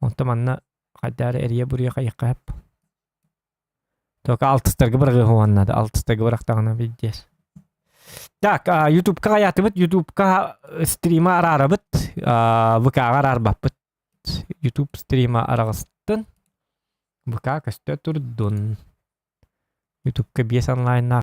A: Онтон манна хайдах эрэ эрийэ-буруйа хайыахха сөп. Только алтыстарга быраҕыах наада. Алтыстарга бырахтаҕына пиздец. Так, Ютубка хайаатыбыт? Ютубка стрима араарабыт, ВК-ҕа араарбаппыт. Ютуб стрима араҕыстын. ВК көстө турдун. Ютубка биэс онлайннаах.